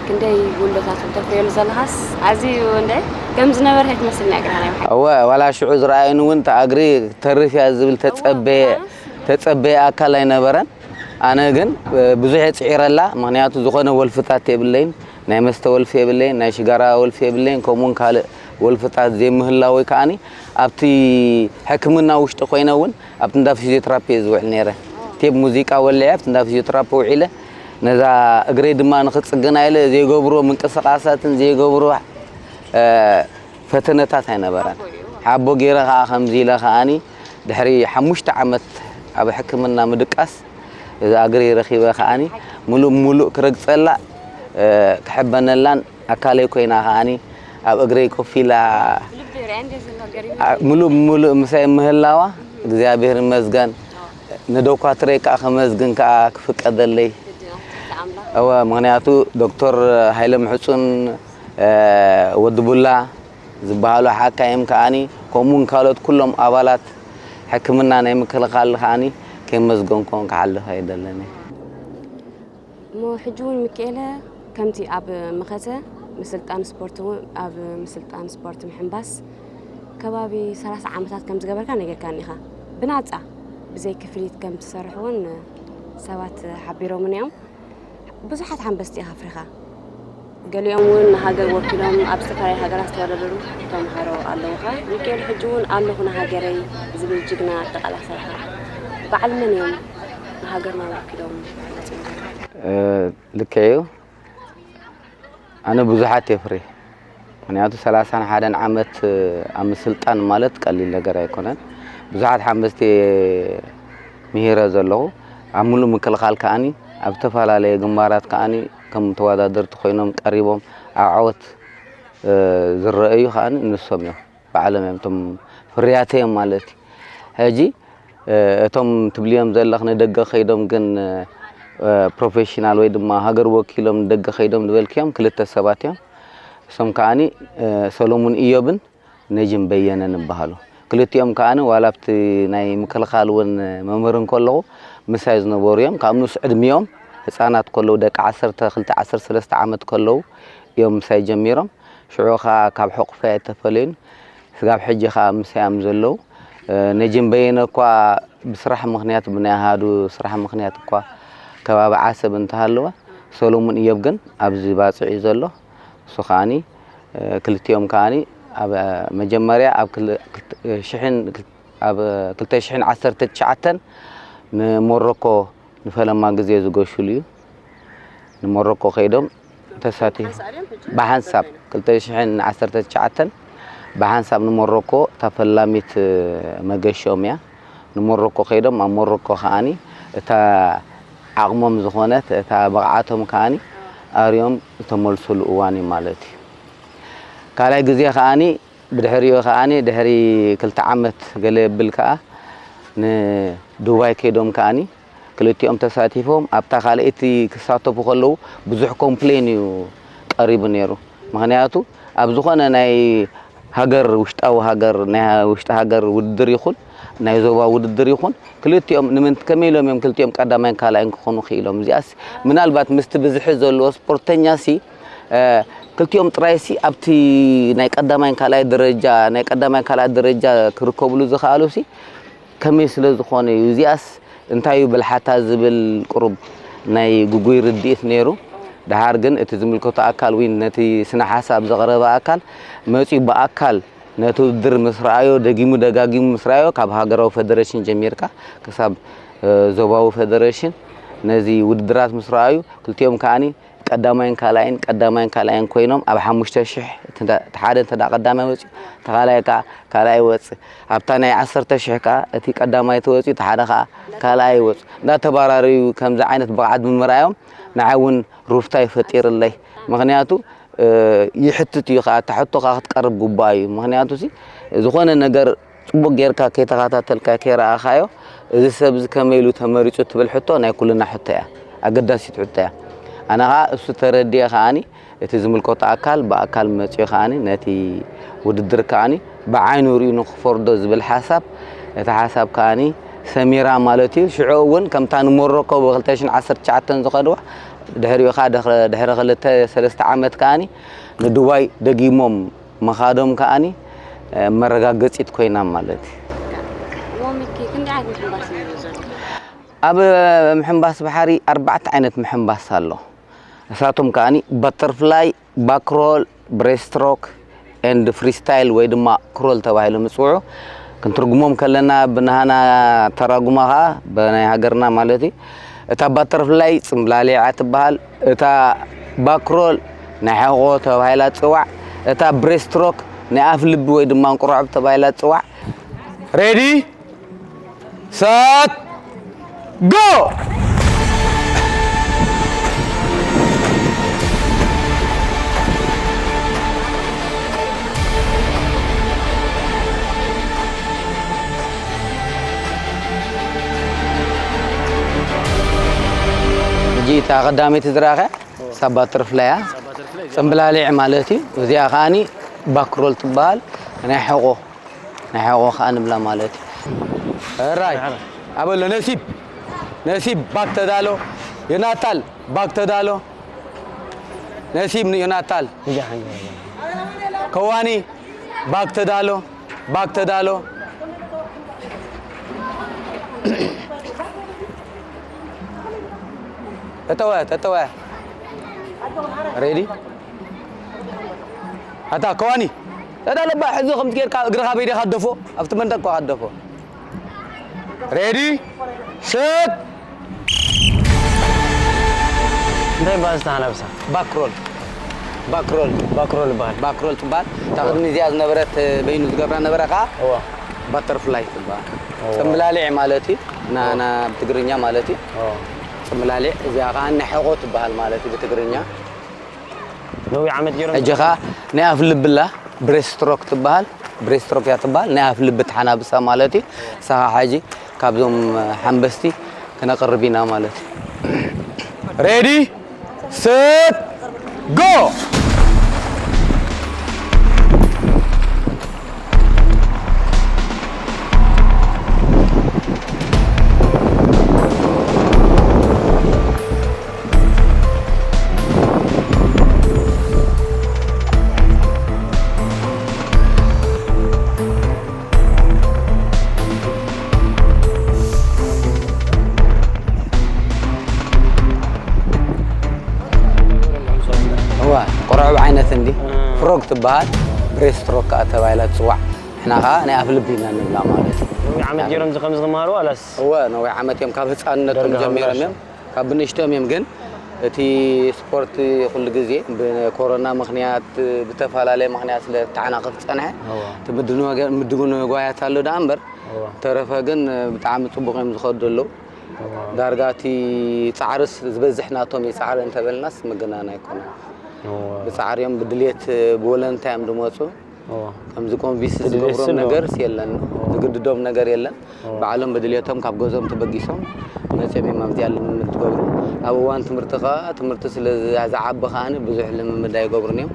ክንደይ ጉንዶታት እውን ተፍርየሉ ዘለኻስ ኣዝዩ እንደ ከም ዝነበረ ኣይትመስልን እያ እግርኻ ናይ ብሓቂ። እወ፣ ዋላ ሽዑ ዝረኣዩኒ እውን እታ እግሪ ተርፍ እያ ዝብል ተጸበየ፣ ተጸበየ ኣካል ኣይነበረን። ኣነ ግን፣ እ፣ ብዙሕ እየ ጽዒረላ፣ ምኽንያቱ ዝኾነ ወልፍታት የብለይን፣ ናይ መስተ ወልፊ የብለይን፣ ናይ ሽጋራ ወልፊ የብለይን፣ ከምኡውን ካልእ ወልፍታት ዘይምህላወይ ከዓኒ ኣብቲ ሕክምና ውሽጢ ኮይነ እውን ኣብቲ እንዳ ፊዚዮትራፒ እየ ዝውዕል ነይረ። ቴፕ ሙዚቃ ወሊዐ ኣብቲ እንዳ ፊዚዮትራፒ ውዒለ፣ ነዛ እግረይ ድማ ንኽጽግና ኢለ ዘይገብሮ ምንቅስቓሳትን ዘይገብሮ፣ እ፣ ፈተነታት ኣይነበረን። ሓቦ ገይረ ከኣ ከምዚ ኢለ ከኣኒ ድሕሪ ሓሙሽተ ዓመት ኣብ ሕክምና ምድቃስ እዛ እግረይ ረኺበ ከኣኒ ምሉእ ብምሉእ ክረግጸላ፣ እ፣ ክሕበነላን ኣካለይ ኮይና ከኣኒ ኣብ እግረይ ኮፍ ኢላ ኣ-፣ ምሉእ ብምሉእ ምሳይ ምህላዋ እግዚኣብሔር ይመስገን። ንዶኳትረይ ከኣ ከመስግን ከኣ ክፍቀደለይ። እወ፣ ምኽንያቱ ዶክተር ሃይለ ምሕጹን፣ እ፣ ወዲ ቡላ ዝበሃሉ ሓካይም ከኣኒ፣ ከምኡውን ካልኦት ኩሎም ኣባላት ሕክምና ናይ ምክልኻል ከኣኒ ከየመስገንኩም ክሓልፍ ኣይደልን እየ። እሞ ሕጂ እውን ሚካኤለ ከምቲ ኣብ መኸተ ምስልጣን ስፖርት እውን፣ ኣብ ምስልጣን ስፖርት ምሕንባስ ከባቢ ሰላሳ ዓመታት ከም ዝገበርካ ነጊርካኒ ኢኻ። ብናጻ ብዘይ ክፍሊት ከም ትሰርሕ እውን ሰባት ሓቢሮምን እዮም። ብዙሓት ሓንበስቲ ኢኻ ኣፍሪኻ። ገሊኦም እውን ንሃገር ወኪሎም ኣብ ዝተፈላለያ ሃገራት ዝተወዳደሩ ተምሃሮ ኣለዉኻ። ሚካኤል ሕጂ እውን ኣለኹ ንሃገረይ ዝብል ጅግና ተቓላሳይ ኢኻ። በዓል መን እዮም ንሃገርና ወኪሎም ዝመጹ? እ፣ ልክዕ እዩ። ኣነ ብዙሓት የፍሪ። ምኽንያቱ ሰላሳን ሓደን ዓመት ኣብ ምስልጣን ማለት ቀሊል ነገር ኣይኮነን። ብዙሓት ሓንበስቲ ምሂረ ዘለኹ። ኣብ ምሉእ ምክልኻል ከኣኒ ኣብ ዝተፈላለየ ግንባራት ከኣኒ ከም ተወዳደርቲ ኮይኖም ቀሪቦም ኣብ ዓወት፣ እ፣ ዝረኣዩ ከኣኒ ንሶም እዮም። ባዕሎም እዮም እቶም ፍርያተይ እዮም ማለት እዩ። ሕጂ፣ እ፣ እቶም ትብልዮም ዘለኽ ንደገ ከይዶም ግን፣ እ፣ ፕሮፌሽናል ወይ ድማ ሃገር ወኪሎም ንደገ ከይዶም ዝበልክዮም ክልተ ሰባት እዮም። እሶም ከኣኒ፣ እ፣ ሰሎሙን ኢዮብን ነጅም በየነን ይበሃሉ። ክልቲኦም ከኣኒ ዋላ ኣብቲ ናይ ምክልኻል እውን መምህር እንከለኹ ምሳይ ዝነበሩ እዮም። ካብ ንኡስ ዕድሚኦም ህፃናት ከለዉ፣ ደቂ ዓሰርተ ክልተ ዓሰርተ ሰለስተ ዓመት ከለዉ እዮም ምሳይ ጀሚሮም። ሽዑ ኸኣ ካብ ሕቑፈይ ኣይተፈለዩን። ስጋብ ሕጂ ኸኣ ምሳይ እዮም ዘለዉ። እ፣ ነጅም በየነ እኳ ብስራሕ ምኽንያት፣ ብናይ ኣሃዱ ስራሕ ምኽንያት እኳ ከባቢ ዓሰብ እንተሃለወ፣ ሰሎሙን ኢዮብ ግን ኣብዚ ባጽዕ እዩ ዘሎ። እሱ ከኣኒ፣ እ፣ ክልቲኦም ከኣኒ ኣብ፣ እ፣ መጀመርያ ኣብ ክል-፣ ክልተ ሽሕን፣ ኣብ ክልተ ሽሕን ዓሰርተ ትሽዓተን ንሞሮኮ ንፈለማ ግዜ ዝገሹሉ እዩ። ንሞሮኮ ከይዶም ተሳቲፎም። ብሓንሳብ ክልተ ሽሕን ዓሰርተ ትሽዓተን ብሓንሳብ ንሞሮኮ እታ ፈላሚት መገሽኦም እያ። ንሞሮኮ ከይዶም ኣብ ሞሮኮ ከዓኒ እታ ዓቕሞም ዝኾነት እታ ብቕዓቶም ከዓኒ ኣርዮም ዝተመልሱሉ እዋን እዩ ማለት እዩ። ካልኣይ ግዜ ከዓኒ ብድሕሪኡ ከዓኒ ድሕሪ ክልተ ዓመት ገለ የብል ከኣ ንዱባይ ከይዶም ከዓኒ ክልቲኦም ተሳቲፎም ኣብታ ካልኣይቲ ክሳተፉ ከለዉ ብዙሕ ኮምፕሌን እዩ ቀሪቡ ነይሩ። ምኽንያቱ ኣብ ዝኾነ ናይ ሃገር፣ ውሽጣዊ ሃገር፣ ናይ ውሽጢ ሃገር ውድድር ይኹን ናይ ዞባ ውድድር ይኹን ክልቲኦም ንምንት ከመይ ኢሎም እዮም ክልቲኦም ቀዳማይን ካልኣይን ክኾኑ ክኢሎም? እዚኣስ ምናልባት ምስቲ ብዝሒ ዘለዎ ስፖርተኛ ሲ ክልቲኦም ጥራይ ሲ ኣብቲ ናይ ቀዳማይን ካልኣይ ደረጃ ናይ ቀዳማይ ካልኣይ ደረጃ ክርከብሉ ዝኽኣሉ ሲ ከመይ ስለ ዝኾነ እዩ? እዚኣስ እንታይ እዩ ብልሓታ ዝብል ቁሩብ ናይ ግጉይ ርድኢት ነይሩ። ደሓር ግን እቲ ዝምልከቶ ኣካል ወይ ነቲ ስነ ሓሳብ ዘቕረበ ኣካል መፂኡ ብኣካል ነቲ ውድድር ምስ ረኣዮ፣ ደጊሙ ደጋጊሙ ምስ ረኣዮ፣ ካብ ሃገራዊ ፈደረሽን ጀሚርካ ክሳብ እ፣ ዞባዊ ፈደረሽን ነዚ ውድድራት ምስ ረኣዩ፣ ክልቲኦም ከኣኒ ቀዳማይን ካልኣይን ቀዳማይን ካልኣይን ኮይኖም ኣብ ሓሙሽተ ሽሕ እቲ እንዳ- እቲ ሓደ እንተ ደኣ ቀዳማይ ወፂኡ፣ እቲ ካልኣይ ከኣ ካልኣይ ይወፅእ። ኣብታ ናይ ዓሰርተ ሽሕ ከኣ እቲ ቀዳማይ ተወፂኡ፣ እቲ ሓደ ከኣ ካልኣይ ይወፅእ። እንዳተባራረዩ ከምዚ ዓይነት ብቕዓት ብምርኣዮም ንዓይ እውን ሩፍታ ይፈጢርለይ። ምኽንያቱ እ፣ ይሕትት እዩ ኸዓ፣ እታ ሕቶ ኸዓ ክትቀርብ ግቡኣ እዩ። ምኽንያቱ ሲ ዝኾነ ነገር ፅቡቕ ጌርካ ከይተኸታተልካ ከይረኣኻዮ፣ እዚ ሰብ እዚ ከመይ ኢሉ ተመሪፁ ትብል ሕቶ ናይ ኩልና ሕቶ እያ፣ ኣገዳሲት ሕቶ እያ። ኣነ ኸዓ እሱ ተረዲኤ ኸዓኒ እቲ ዝምልከቶ ኣካል ብኣካል መፂኡ ኸዓኒ ነቲ ውድድር ከዓኒ ብዓይኑ ሪኡ ንክፈርዶ ዝብል ሓሳብ፣ እቲ ሓሳብ ከዓኒ ሰሚራ ማለት እዩ። ሽዑ እውን ከምታ ንሞሮኮ ብ ክልተ ሽሕን ዓሰርተ ትሽዓተን ዝኸድዋ፣ ድሕሪኡ ከዓ ድሕሪ፣ ድሕሪ ክልተ ሰለስተ ዓመት ከዓኒ ንዱባይ ደጊሞም ምኻዶም ከዓኒ፣ እ፣ መረጋገፂት ኮይና ማለት እዩ። ሎሚ ከ ክንደይ ዓይነት ምሕንባስ እዩ ዘሎ? ኣብ ምሕንባስ ባሕሪ ኣርባዕተ ዓይነት ምሕንባስ ኣሎ። ንሳቶም ከዓኒ ባተርፍላይ፣ ባክሮል፣ ብሬስትሮክ ኤንድ ፍሪስታይል ወይ ድማ ክሮል ተባሂሎም ይፅውዑ። ክንትርጉሞም ከለና ብናህና ተራጉማ ከዓ ብናይ ሃገርና ማለት እዩ። እታ ባተርፍላይ ፅምብላሊዓ ትበሃል። እታ ባክሮል ናይ ሕቖ ተባሂላ ትፅዋዕ። እታ ብሬስትሮክ ናይ ኣፍ ልቢ ወይ ድማ እንቁርዖብ ተባሂላ ትፅዋዕ። ሬዲ ሳት ጎ! ሕጂ እታ ቀዳመይቲ ዝረኣኸ ሳባ ተርፍላያ ጽምብላሊዕ ማለት እዩ። እዚኣ ከዓኒ ባክሮል ትበሃል። ናይ ሕቖ ናይ ሕቖ ከኣ ንብላ ማለት እዩ። ሕራይ ኣበሎ ነሲብ ነሲብ ባክ ተዳሎ ዮናታል ባክ ተዳሎ ነሲብ ዮናታል ከዋኒ ባክ ተዳሎ ባክ ተዳሎ ተተወ ተተወ ሬዲ ኣታ ከዋኒ ተዳሎ ባ ሕዚ ከምዚ ጌርካ እግርኻ በይደኻ ደፎ ኣብቲ መንደቅ እኳ ደፎ ሬዲ ሰት እንታይ ይበሃል ዝተሓናብሳ ባክሮል ባክሮል ባክሮል ይበሃል ባክሮል ትበሃል እታ ቅድሚ እዚኣ ዝነበረት በይኑ ዝገብራ ነበረ ከዓ እዋ ባተርፍላይ ትበሃል እዋ። ጽምብላሊዕ ማለት እዩ ና- ና- ብትግርኛ ማለት እዩ እዋ። ጽምብላሊዕ እዚኣ ከዓ ናይ ሕቆ ትበሃል ማለት እዩ ብትግርኛ ነዊሕ ዓመት ገይሮም ሕጂ ኸዓ ናይ ኣፍ ልብላ ብሬስትሮክ ትበሃል ብሬስትሮክ እያ ትበሃል ናይ ኣፍ ልቢ ተሓናብሳ ማለት እዩ ንሳ ኸዓ ሕጂ ካብዞም ሓንበስቲ ክነቕርብ ኢና ማለት እዩ ሬዲ ስት ጎ እዋ ቁርዕብ ዓይነት እንዲ ፍሮግ ትበሃል ብሬስትሮክ ከዓ ተባሂላ ትፅዋዕ ንሕና ከዓ ናይ ኣፍልቢ ኢና ንብላ ማለት እዩ ዓመት ገይሮም እዚ ከምዚ ክመሃሩ ዋላስ እወ ነዊሕ ዓመት እዮም ካብ ህፃንነቶም ደርጋ ጀሚሮም እዮም ካብ ብንእሽቶም እዮም ግን እቲ ስፖርት ኩሉ ግዜ ብኮሮና ምክንያት ብተፈላለየ ምክንያት ስለ ተዓናቐፍ ዝፀንሐ እዋ እቲ ምድንጓያት ኣሎ ደኣ እምበር እዋ ተረፈ ግን ብጣዕሚ ፅቡቕ እዮም ዝኸዱ ኣለዉ እዋ ዳርጋ እቲ ፃዕርስ ዝበዝሕ ናቶም እዩ ፃዕሪ እንተበልናስ ምግናን ኣይኮነን እዋ ብፃዕሪ እዮም ብድልየት ብወለንታ እዮም ዝመፁ ከምዚ ኮንቪንስ ዝገብሮም ነገርስ የለን፣ ዝግድዶም ነገር የለን። ባዕሎም ብድልየቶም ካብ ገዝኦም ተበጊሶም መፅኦም እዮም ኣብዚኣ ልምምድ ትገብሩ። ኣብ እዋን ትምህርቲ ከዓ ትምህርቲ ስለ ዝዓቢ ከዓ ብዙሕ ልምምድ ኣይገብሩን እዮም።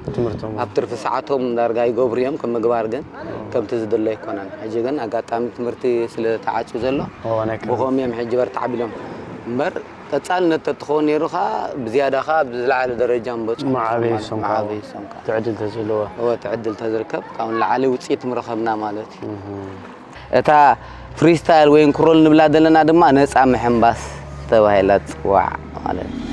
ኣብ ትርፊ ሰዓቶም ዳርጋ ይገብሩ እዮም፣ ከም ምግባር ግን ከምቲ ዝድለ ኣይኮነን። ሕጂ ግን ኣጋጣሚ ትምህርቲ ስለ ተዓፅዩ ዘሎ ብኸም እዮም ሕጂ በርትዕ ኣቢሎም እምበር ቀፃልነት ተትኸውን ነይሩ ከዓ ብዝያዳ ከዓ ብዝለዓለ ደረጃ ምበፁ። መዓበይሶም ከዓ። መዓበይሶም ከዓ። ትዕድል ተዝህልዎ። እወ፣ ትዕድል ተዝርከብ ካብኡ ንላዕሊ ውፅኢት ምረኸብና ማለት እዩ። እታ ፍሪስታይል ወይ ክሮል ንብላ ዘለና ድማ ነፃ ምሕንባስ ተባሂላ ትፅዋዕ ማለት እዩ።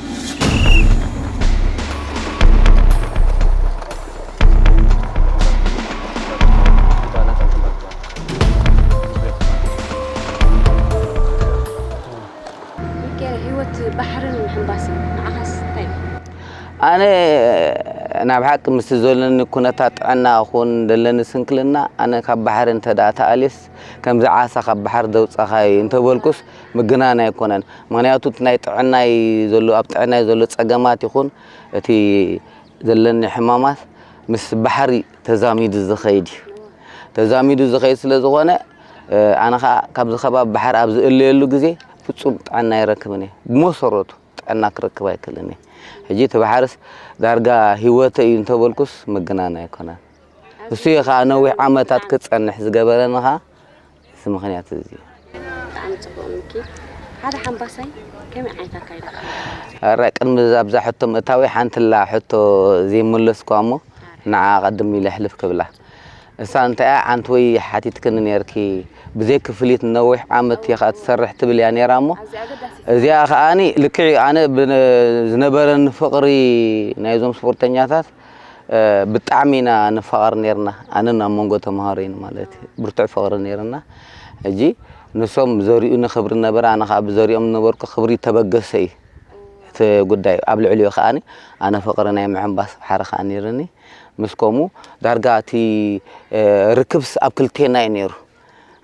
ሚካኤል፣ ህይወት ባሕርን ምሕንባስን ንዓኻስ እንታይ እዩ? ኣነ ናብ ሓቂ ምስ ዘለኒ ኩነታት ጥዕና ኹን ዘለኒ ስንክልና ኣነ ካብ ባሕሪ እንተ ደኣ ተኣልየስ ከምዚ ዓሳ ካብ ባሕሪ ዘውፃኻይ እንተበልኩስ ምግናን ኣይኮነን። ምክንያቱ እቲ ናይ ጥዕናይ ዘሎ ኣብ ጥዕናይ ዘሎ ፀገማት ይኹን እቲ ዘለኒ ሕማማት ምስ ባሕሪ ተዛሚዱ ዝኸይድ እዩ። ተዛሚዱ ዝኸይድ ስለ ዝኾነ ኣነ ከዓ ካብዚ ከባቢ ባሕሪ ኣብ ዝእለየሉ ግዜ ፍፁም ጥዕና ኣይረክብን እየ ብመሰረቱ። ጥዕና ክረክብ ኣይክእልን እየ። ሕጂ እቲ ባሕርስ ዳርጋ ህይወተይ እዩ እንተበልኩስ ምግናን ኣይኮነን። እሱ እዩ ከዓ ነዊሕ ዓመታት ክፀንሕ ዝገበረኒ ከዓ እዚ ምኽንያት እዚ እዩ። ብጣዕሚ ፅቡቅ ሚኪ። ሓደ ሓምባሳይ ከመይ ዓይነት ኣካይዳ ክህልዎ ኣለዎ? ኧረ ቅድሚ ኣብዛ ሕቶ ምእታወይ ሓንትላ ሕቶ ዘይመለስኩዋ እሞ ንዓ ቀድም ኢለ ሕልፍ ክብላ። እሳ እንታይ እያ ሓንቲ ወይ ሓቲትክኒ ነይርኪ ብዘይ ክፍሊት ንነዊሕ ዓመት ኢኻ ትሰርሕ ትብል እያ ነይራ እሞ እዚኣ ከዓኒ ልክዕ እዩ ኣነ ዝነበረኒ ፍቕሪ ናይዞም ስፖርተኛታት ብጣዕሚ ኢና ንፋቐር ነይርና ኣነን ኣብ መንጎ ተምሃሮይን ማለት እዩ ብርቱዕ ፍቕሪ ነይርና ሕጂ ንሶም ዘሪኡኒ ክብሪ ነበረ ኣነ ከዓ ብዘሪኦም ዝነበርኩ ክብሪ ተበገሰ እዩ እቲ ጉዳይ ኣብ ልዕሊኡ ከዓኒ ኣነ ፍቕሪ ናይ ምሕንባስ ባሕሪ ከዓ ነይርኒ ምስ ከምኡ ዳርጋ እቲ ርክብስ ኣብ ክልቴና እዩ ነይሩ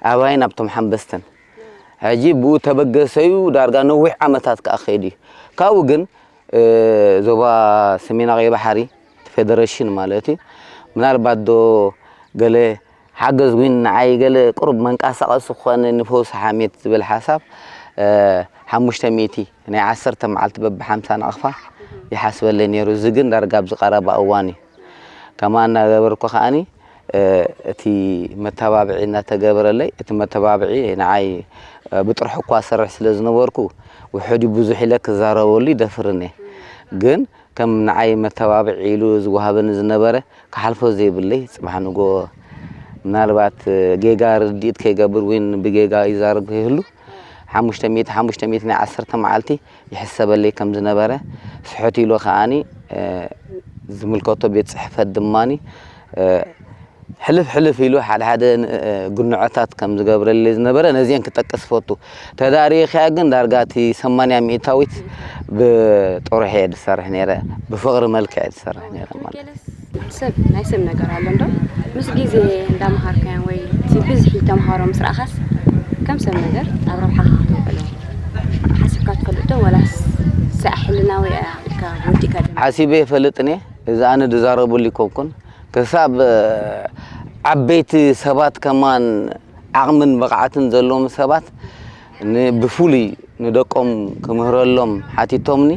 ኣባይን ኣብቶም ሓንበስትን ሕጂ ብኡ ተበገሰዩ ዳርጋ ነዊሕ ዓመታት ከዓ ከይዱ እዩ ካብኡ ግን ዞባ ሰሜናዊ ባሕሪ እቲ ፌደሬሽን ማለት እዩ ምናልባት ዶ ገለ ሓገዝ ዊን ንዓይ ገለ ቁሩብ መንቀሳቐሲ ክኾነ ንፈውሲ ሓሜት ዝብል ሓሳብ ሓሙሽተ ሚእቲ ናይ ዓሰርተ መዓልቲ በቢ ሓምሳ ናቕፋ ይሓስበለይ ነይሩ። እዚ ግን ዳርጋ ኣብዚ ቀረባ እዋን እዩ። ከምኣ እናገበርኩ ከዓኒ እቲ መተባብዒ እናተገበረለይ እቲ መተባብዒ ንዓይ ብጥርሑ እኳ ሰርሕ ስለ ዝነበርኩ ውሑድ ብዙሕ ኢለ ክዛረበሉ ይደፍርን እየ። ግን ከም ንዓይ መተባብዒ ኢሉ ዝወሃበኒ ዝነበረ ክሓልፎ ዘይብለይ ፅባሕ ንግሆ ምናልባት ጌጋ ርድኢት ከይገብር ወይ ብጌጋ ይዛረብ ከይህሉ ሓሙሽተ ሚእቲ ሓሙሽተ ሚእቲ ናይ ዓሰርተ መዓልቲ ይሕሰበለይ ከም ዝነበረ ስሕት ኢሉ ከዓኒ ዝምልከቶ ቤት ፅሕፈት ድማኒ ሕልፍ ሕልፍ ኢሉ ሓደ ሓደ ግንዖታት ከም ዝገብረለይ ዝነበረ ነዚአን ክጠቅስ ፈቱ ተዳሪኽያ ግን ዳርጋ እቲ ሰማንያ ሚእታዊት ብጥሩሕ እየ ዝሰርሕ ነይረ ብፍቕሪ መልክዕ እየ ዝሰርሕ ነይረ ማለት እዩ። ሰብ ናይ ሰብ ነገር ኣሎ እንዶ ምስ ግዜ እንዳምሃርካያን ወይ እቲ ብዝሒ ተምሃሮ ምስ ረኣኻስ ከም ሰብ ነገር ኣብ ረብሓኻ ከተውዕሎ ሓሲብካ ትፈልጥ ዶ ወላስ ስኣ ሕልና ወይ ኢልካ ወዲእካ ዶ ሓሲበ ይፈልጥን እየ እዚ ኣነ ድዛረበሉ ይኮንኩን ክሳብ ዓበይቲ ሰባት ከማን ዓቕምን ብቕዓትን ዘለዎም ሰባት ብፍሉይ ንደቆም ክምህረሎም ሓቲቶምኒ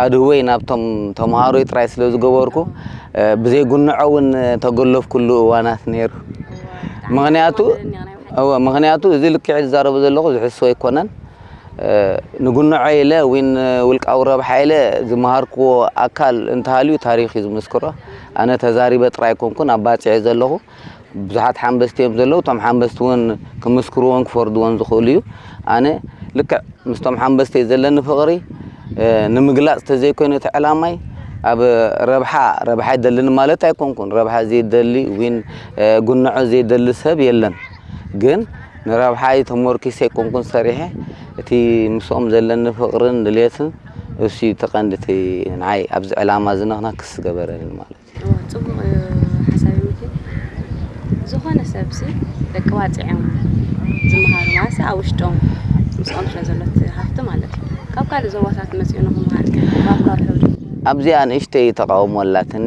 ኣድህቦይ ናብቶም ተምሃሮይ ጥራይ ስለ ዝገበርኩ ብዘይ ጉንዖ እውን ተገለፍኩሉ እዋናት ነይሩ። ምኽንያቱ እወ ምኽንያቱ እዚ ልክዕ ዝዛረቦ ዘለኹ ዝሕስቦ ኣይኮነን። ንጉንዖ ኢለ ወይ ንውልቃዊ ረብሓ ኢለ ዝመሃርክዎ ኣካል እንተሃልዩ ታሪኽ እዩ ዝምስክሮ። ኣነ ተዛሪበ ጥራይ ኣይኮንኩን ኣብ ባፅዕ እየ ዘለኹ። ብዙሓት ሓንበስቲ እዮም ዘለዉ። እቶም ሓንበስቲ እውን ክምስክርዎን ክፈርድዎን ዝኽእሉ እዩ። ኣነ ልክዕ ምስቶም ሓንበስተይ ዘለኒ ፍቕሪ ንምግላፅ ተዘይኮይኑ እቲ ዕላማይ ኣብ ረብሓ ረብሓ ይደልን ማለት ኣይኮንኩን። ረብሓ ዘይደሊ ዊን ጉንዖ ዘይደሊ ሰብ የለን። ግን ንረብሓይ ተመርኪሰ ኣይኮንኩን ሰሪሐ እቲ ምስኦም ዘለኒ ፍቕርን ድሌትን እሱ እዩ እቲ ቀንዲ እቲ ንዓይ ኣብዚ ዕላማ እዚ ንክነክስ ዝገበረኒ ማለት እዩ። እወ፣ ጽቡቕ ሓሳብ እዩ ሚኪ። ዝኾነ ሰብሲ ደቂ ባጽዕ እዮም ዝመሃሩ ማለት ኣብ ውሽጦም ምስኦም ስለ ዘሎ እቲ ሃፍቲ ማለት እዩ። ካብ ካልእ ዞባታት መጺኡ ንኽመሃር ከ ዋጋ ውሑድ ድዩ? ኣብዚኣ ንእሽተይ ተቓውሞ ኣላትኒ።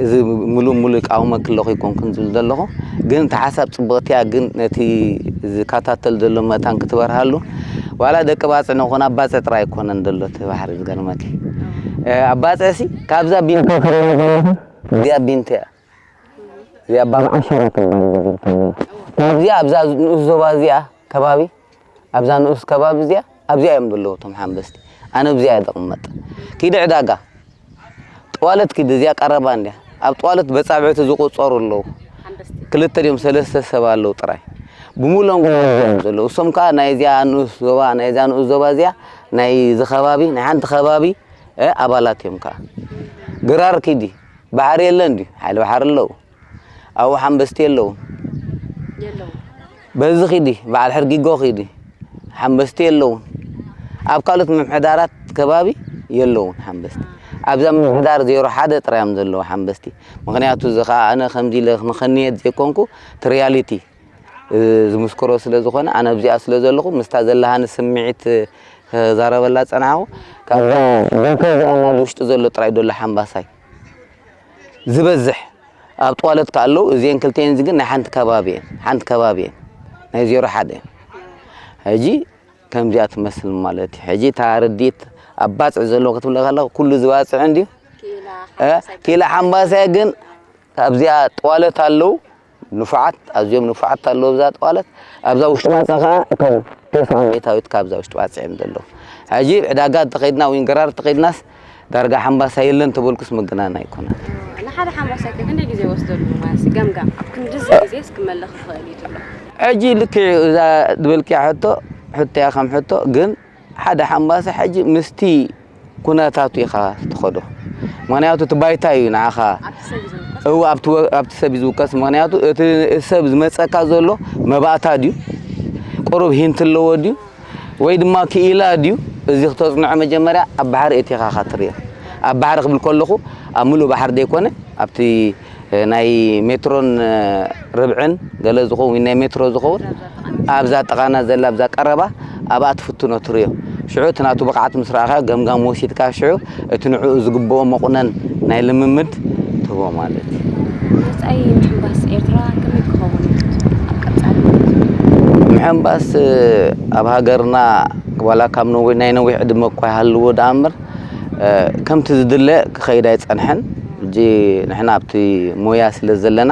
እዚ ምሉእ ምሉእ ይቃወመኪ ኣለኹ ኣይኮንኩን ዝብል ዘለኹ፣ ግን እቲ ሓሳብ ጽብቕቲ እያ። ግን ነቲ ዝከታተል ዘሎ መታን ክትበርሃሉ፣ ዋላ ደቂ ባጽዕ ንኾን ኣብ ባጽዕ ጥራይ ኣይኮነን ዘሎ እቲ ባሕሪ ዝገርመኪ። ኣብ ባጽዕሲ ካብዛ ቢንቶ ትረኣ ዘለኹ እዚኣ ቢንቶ እያ። እዚኣ ባብ ዓሸራ ትበሃል እዛ ቢንቶ እዚኣ። ካብዚኣ ኣብዛ ንኡስ ዞባ እዚኣ ከባቢ ኣብዛ ንኡስ ከባቢ እዚኣ ኣብዚኣ እዮም ዘለዉ እቶም ሓንበስቲ። ኣነ ኣብዚኣ እየ ዝቕመጥ። ኪዲ ዕዳጋ ጥዋለት ኪዲ እዚኣ ቀረባ እንድያ። ኣብ ጥዋለት በጻብዕቲ ዝቑጸሩ ኣለዉ። ክልተ ድዮም ሰለስተ ሰብ ኣለዉ ጥራይ። ብምሎም እዮም ዘለዉ። እሶም ከኣ ናይዚኣ ንኡስ ዞባ ናይዚኣ ንኡስ ዞባ እዚኣ ናይ እዚ ከባቢ ናይ ሓንቲ ከባቢ ኣባላት እዮም ከኣ። ግራር ኪዲ ባሕሪ የለን ድዩ? ሓይሊ ባሕሪ ኣለዉ። ኣብኡ ሓንበስቲ የለውን። በዚ ኺዲ በዓል ሕርጊጎ ኺዲ ሓንበስቲ የለውን። ኣብ ካልኦት ምምሕዳራት ከባቢ የለውን ሓንበስቲ። ኣብዛ ምምሕዳር ዜሮ ሓደ ጥራይ እዮም ዘለዉ ሓንበስቲ። ምኽንያቱ እዚ ኸዓ ኣነ ከምዚ ኢለ ንኸንየት ዘይኮንኩ እቲ ሪያሊቲ ዝምስክሮ ስለ ዝኾነ ኣነ ኣብዚኣ ስለ ዘለኹ ምስታ ዘለሃኒ ስምዒት ክዛረበላ ዝጸናሕኹ ካብዛ ቢንቶ እዚኣ ናብ ውሽጢ ዘሎ ጥራይ ደሎ ሓንባሳይ ዝበዝሕ ኣብ ጥዋለት ከ ኣለዉ እዚአን ክልቲአን ግን ናይ ሓንቲ ከባቢ እየን ሓንቲ ከባቢ እየን ናይ ዜሮ ሓደ እየን ሕጂ ከምዚኣ ትመስል ማለት እዩ ሕጂ እታ ርድኢት ኣብ ባፅዕ ዘለዎ ክትብለ ከለኹ ኩሉ ዝባፅዕ እንድዩ ኪኢላ ሓምባሳይ ግን ኣብዚኣ ጥዋለት ኣለዉ ንፉዓት ኣዝዮም ንፉዓት ኣለዉ ኣብዛ ጥዋለት ኣብዛ ውሽጢ ባፅዕ ከዓ እቶም ቴስላ ቤታዊት ካብዛ ውሽጢ ባፅዕ እዮም ዘለዉ ሕጂ ዕዳጋ እንተኸይድና ወይ ገራር እንተኸይድናስ ዳርጋ ሓምባሳ የለን ተበልኩስ ምግናን ኣይኮነን። ንሓደ ሓምባሳ ከ ክንደይ ግዜ ይወስደሉ ማለት ገምጋም ኣብ ክንድዚ ግዜ ክመልእ ክኽእል እዩ ትብሎ? ሕጂ ልክዕ እዛ ዝበልክያ ሕቶ ሕቶያ ከም ሕቶ ግን ሓደ ሓምባሳ ሕጂ ምስቲ ኩነታቱ ኢኻ ትኸዶ ምኽንያቱ እቲ ባይታ እዩ ንዓኻ እው ኣብቲ ሰብ እዩ ዝውከስ ምኽንያቱ እቲ ሰብ ዝመፀካ ዘሎ መባእታ ድዩ ቁሩብ ሂንት ኣለዎ ድዩ ወይ ድማ ክኢላ ድዩ እዚ ክተፅንዖ መጀመርያ ኣብ ባሕሪ እቲ ኢኻ ትሪኦ ኣብ ባሕሪ ክብል ከለኹ ኣብ ምሉእ ባሕሪ ዘይኮነ ኣብቲ ናይ ሜትሮን ርብዕን ገለ ዝኸውን ናይ ሜትሮ ዝኸውን ኣብዛ ጠቓና ዘላ ኣብዛ ቀረባ ኣብኣ ትፍትኖ ትሪኦ ሽዑ እቲ ናቱ ብቕዓት ምስ ረኣኻዮ ገምጋም ወሲድካ ሽዑ እቲ ንዕኡ ዝግብኦ መቑነን ናይ ልምምድ ትህቦ ማለት እዩ። መጻኢ ምሕንባስ ኤርትራ ከመይ ክኸውን እዩ ኣብ ቀጻሊ? ምሕንባስ ኣብ ሃገርና ዋላ ካብ ነዊሕ ናይ ነዊሕ ዕድመ እኳ ይሃልዎ ደኣ እምበር ከምቲ ዝድለ ክኸይድ ኣይጸንሐን። ሕጂ ንሕና ኣብቲ ሞያ ስለ ዘለና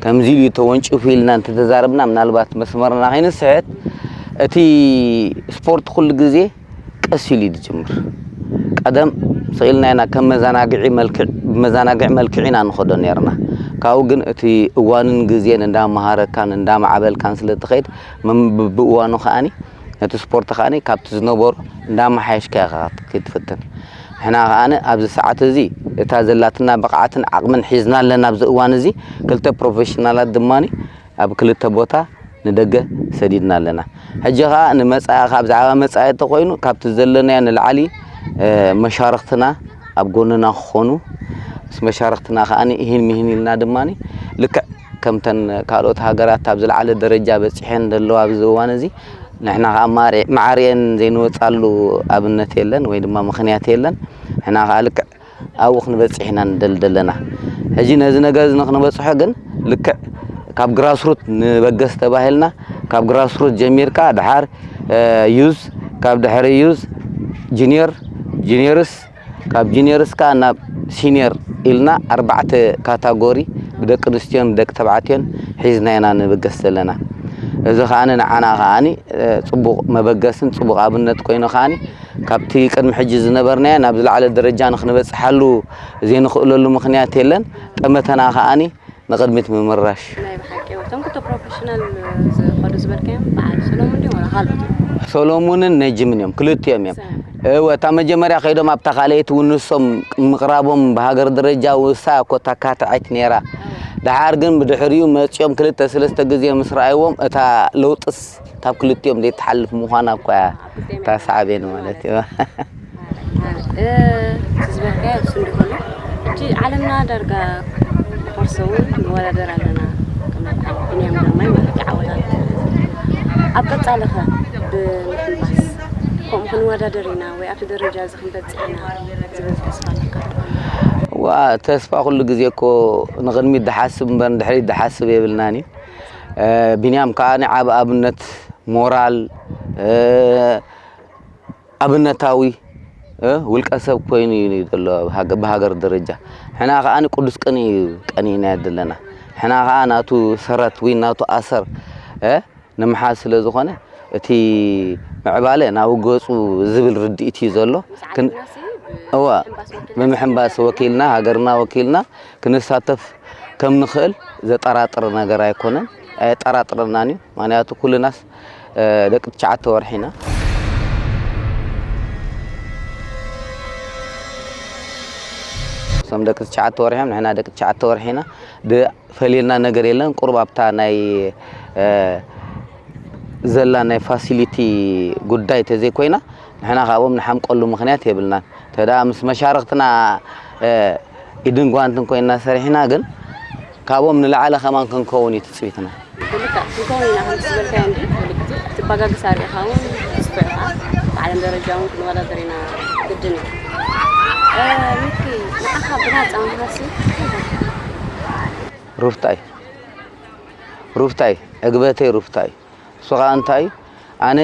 ከምዚ ኢሉ ተወንጭፉ ኢልና እንተተዛረብና ምናልባት መስመርና ከይንስሕት እቲ ስፖርት ኩሉ ግዜ ቀስ ኢሉ እዩ ዝጅምር። ቀደም ስቕ ኢልና ኢና ከም መዘናግዒ መልክዕ ብመዘናግዒ መልክዕ ኢና ንኸዶ ነርና። ካብኡ ግን እቲ እዋንን ግዜን እንዳመሃረካን እንዳማዕበልካን ስለ ትኸይድ ብእዋኑ ከኣኒ ነቲ ስፖርት ከኣ ካብቲ ዝነበሮ እንዳመሓየሽካ ኢኻ ክትፍትን ንሕና ከኣ ኣብዚ ሰዓት እዚ እታ ዘላትና ብቕዓትን ዓቕምን ሒዝና ኣለና ኣብዚ እዋን እዚ ክልተ ፕሮፌሽናላት ድማ ኣብ ክልተ ቦታ ንደገ ሰዲድና ኣለና ሕጂ ከኣ ንመጻኢ ካብ ብዛዕባ መጻኢ እንተኮይኑ ካብቲ ዘለናዮ ንላዕሊ መሻርክትና ኣብ ጎንና ክኾኑ ምስ መሻርክትና ከኣ ኢሂን ሚሂን ኢልና ድማ ልክዕ ከምተን ካልኦት ሃገራት ኣብ ዝለዓለ ደረጃ በጺሐን ዘለዋ ኣብዚ እዋን እዚ ንሕና ከኣ ማዕሪአን ዘይንወጻሉ ኣብነት የለን ወይ ድማ ምኽንያት የለን ንሕና ከኣ ልክዕ ኣብኡ ክንበጽሕ ኢና ንደሊ ዘለና ሕጂ ነዚ ነገር እዚ ንክንበጽሖ ግን ልክዕ ካብ ግራስሩት ንበገስ ተባሂልና ካብ ግራስሩት ጀሚርካ ድሓር ዩዝ ካብ ድሕሪ ዩዝ ጁኒየር ጁኒየርስ ካብ ጁኒየርስ ከኣ ናብ ሲኒየር ኢልና ኣርባዕተ ካታጎሪ ብደቂ ኣንስትዮን ብደቂ ተባዕትዮን ሒዝና ኢና ንብገስ ዘለና እዚ ከኣ ንዓና ከኣ ጽቡቕ መበገስን ጽቡቕ ኣብነት ኮይኑ ከኣ ካብቲ ቅድሚ ሕጂ ዝነበርናዮ ናብ ዝለዓለ ደረጃ ንክንበጽሓሉ ዘይንኽእለሉ ምኽንያት የለን። ጠመተና ከኣ ንቕድሚት ምምራሽ። ናይ ብሓቂ እቶም ክልተ ፕሮፌሽናል ዝኸዱ ዝበልካዮም በዓል ሰሎሙን ድዮም ወላ ካልኦት እዮም? ሰሎሙንን ነጅምን እዮም ክልቲኦም እዮም። እወ እታ መጀመርያ ከይዶም ኣብታ ካልኣይቲ እውን ንሶም ምቕራቦም ብሃገር ደረጃ ውሳ እኮ ተካትዐት ነይራ። ደሓር ግን ብድሕሪኡ መፂኦም ክልተ ሰለስተ ግዜ ምስ ረኣይዎም እታ ለውጥስ ካብ ክልቲኦም ዘይትሓልፍ ምዃና እኳ እያ እታ ሳዕቤን ማለት እዩ። እቲ ዝበልካዮ እሱ እንዲኾነ እቲ ዓለምና ዳርጋ ኮርሶ እውን ንወዳደር ኣለና ብንያም ግርማይ ማለት ይዓወታት ኣብ ቀፃሊ ኸ ብምሕንባስ ከምኡ ክንወዳደር ኢና ወይ ኣብቲ ደረጃ እዚ ክንበፅሕ ኢና ዝብል ተስፋ ኣለካ እወ ዋ፣ ተስፋ ኩሉ ግዜ እኮ ንቕድሚት ዝሓስብ እምበር ንድሕሪት ዝሓስብ የብልናን እዩ። እ፣ ቢንያም ከኣ ዓቢ ኣብነት፣ ሞራል፣ እ፣ ኣብነታዊ፣ እ፣ ውልቀ ሰብ ኮይኑ እዩ ዘሎ ኣብ ሃገ-፣ ብሃገር ደረጃ። ሕና ከኣ ቅዱስ ቅንኢ እዩ ቀኒእናዮ ዘለና። ሕና ከኣ ናቱ ሰረት ወይ ናቱ ኣሰር፣ እ፣ ንምሓዝ ስለ ዝኾነ፣ እቲ ምዕባለ ናብ ገጹ ዝብል ርድኢት እዩ ዘሎ። ክን-፣ እዋ፣ ብምሕንባስ ወኪልና፣ ሃገርና ወኪልና ክንሳተፍ ከም ንኽእል ዘጠራጥር ነገር ኣይኮነን፣ ኣየጠራጥረናን እዩ። ምኽንያቱ ኩልናስ፣ እ፣ ደቂ ትሽዓተ ወርሒ ኢና። እሶም ደቂ ትሽዓተ ወርሒ እዮም፣ ንሕና ደቂ ትሽዓተ ወርሒ ኢና። ድ-፣ ፈሊልና ነገር የለን። ቁሩብ ኣብታ ናይ፣ እ፣ ዘላ ናይ ፋሲሊቲ ጉዳይ ተዘይኮይና፣ ንሕና ካብኦም ንሓምቀሉ ምኽንያት የብልናን። እንተ ደኣ ምስ መሻርኽትና፣ እ፣ ኢድን ጓንትን ኮይንና ሰሪሕና ግን፣ ካብኦም ንላዕሊ ከማን ክንከውን እዩ ትጽቢትና። ብልክዕ ክንከውን ኢና ከምቲ ዝበልካዮ እንድዩ። ኩሉ ግዜ እቲ ኣበጋግሳ ርኢኻ እውን ትስቶ ኢኻ። ብዓለም ደረጃ እውን ክንወዳደር ኢና ግድን እዩ። እ፣ ሚኪ፣ ንዓኻ ብናጻ ምሃሲ እንታይ? ሩፍታይ፣ ሩፍታይ፣ ዕግበተይ ሩፍታይ። እሱ ኸኣ እንታይ እዩ? ኣነ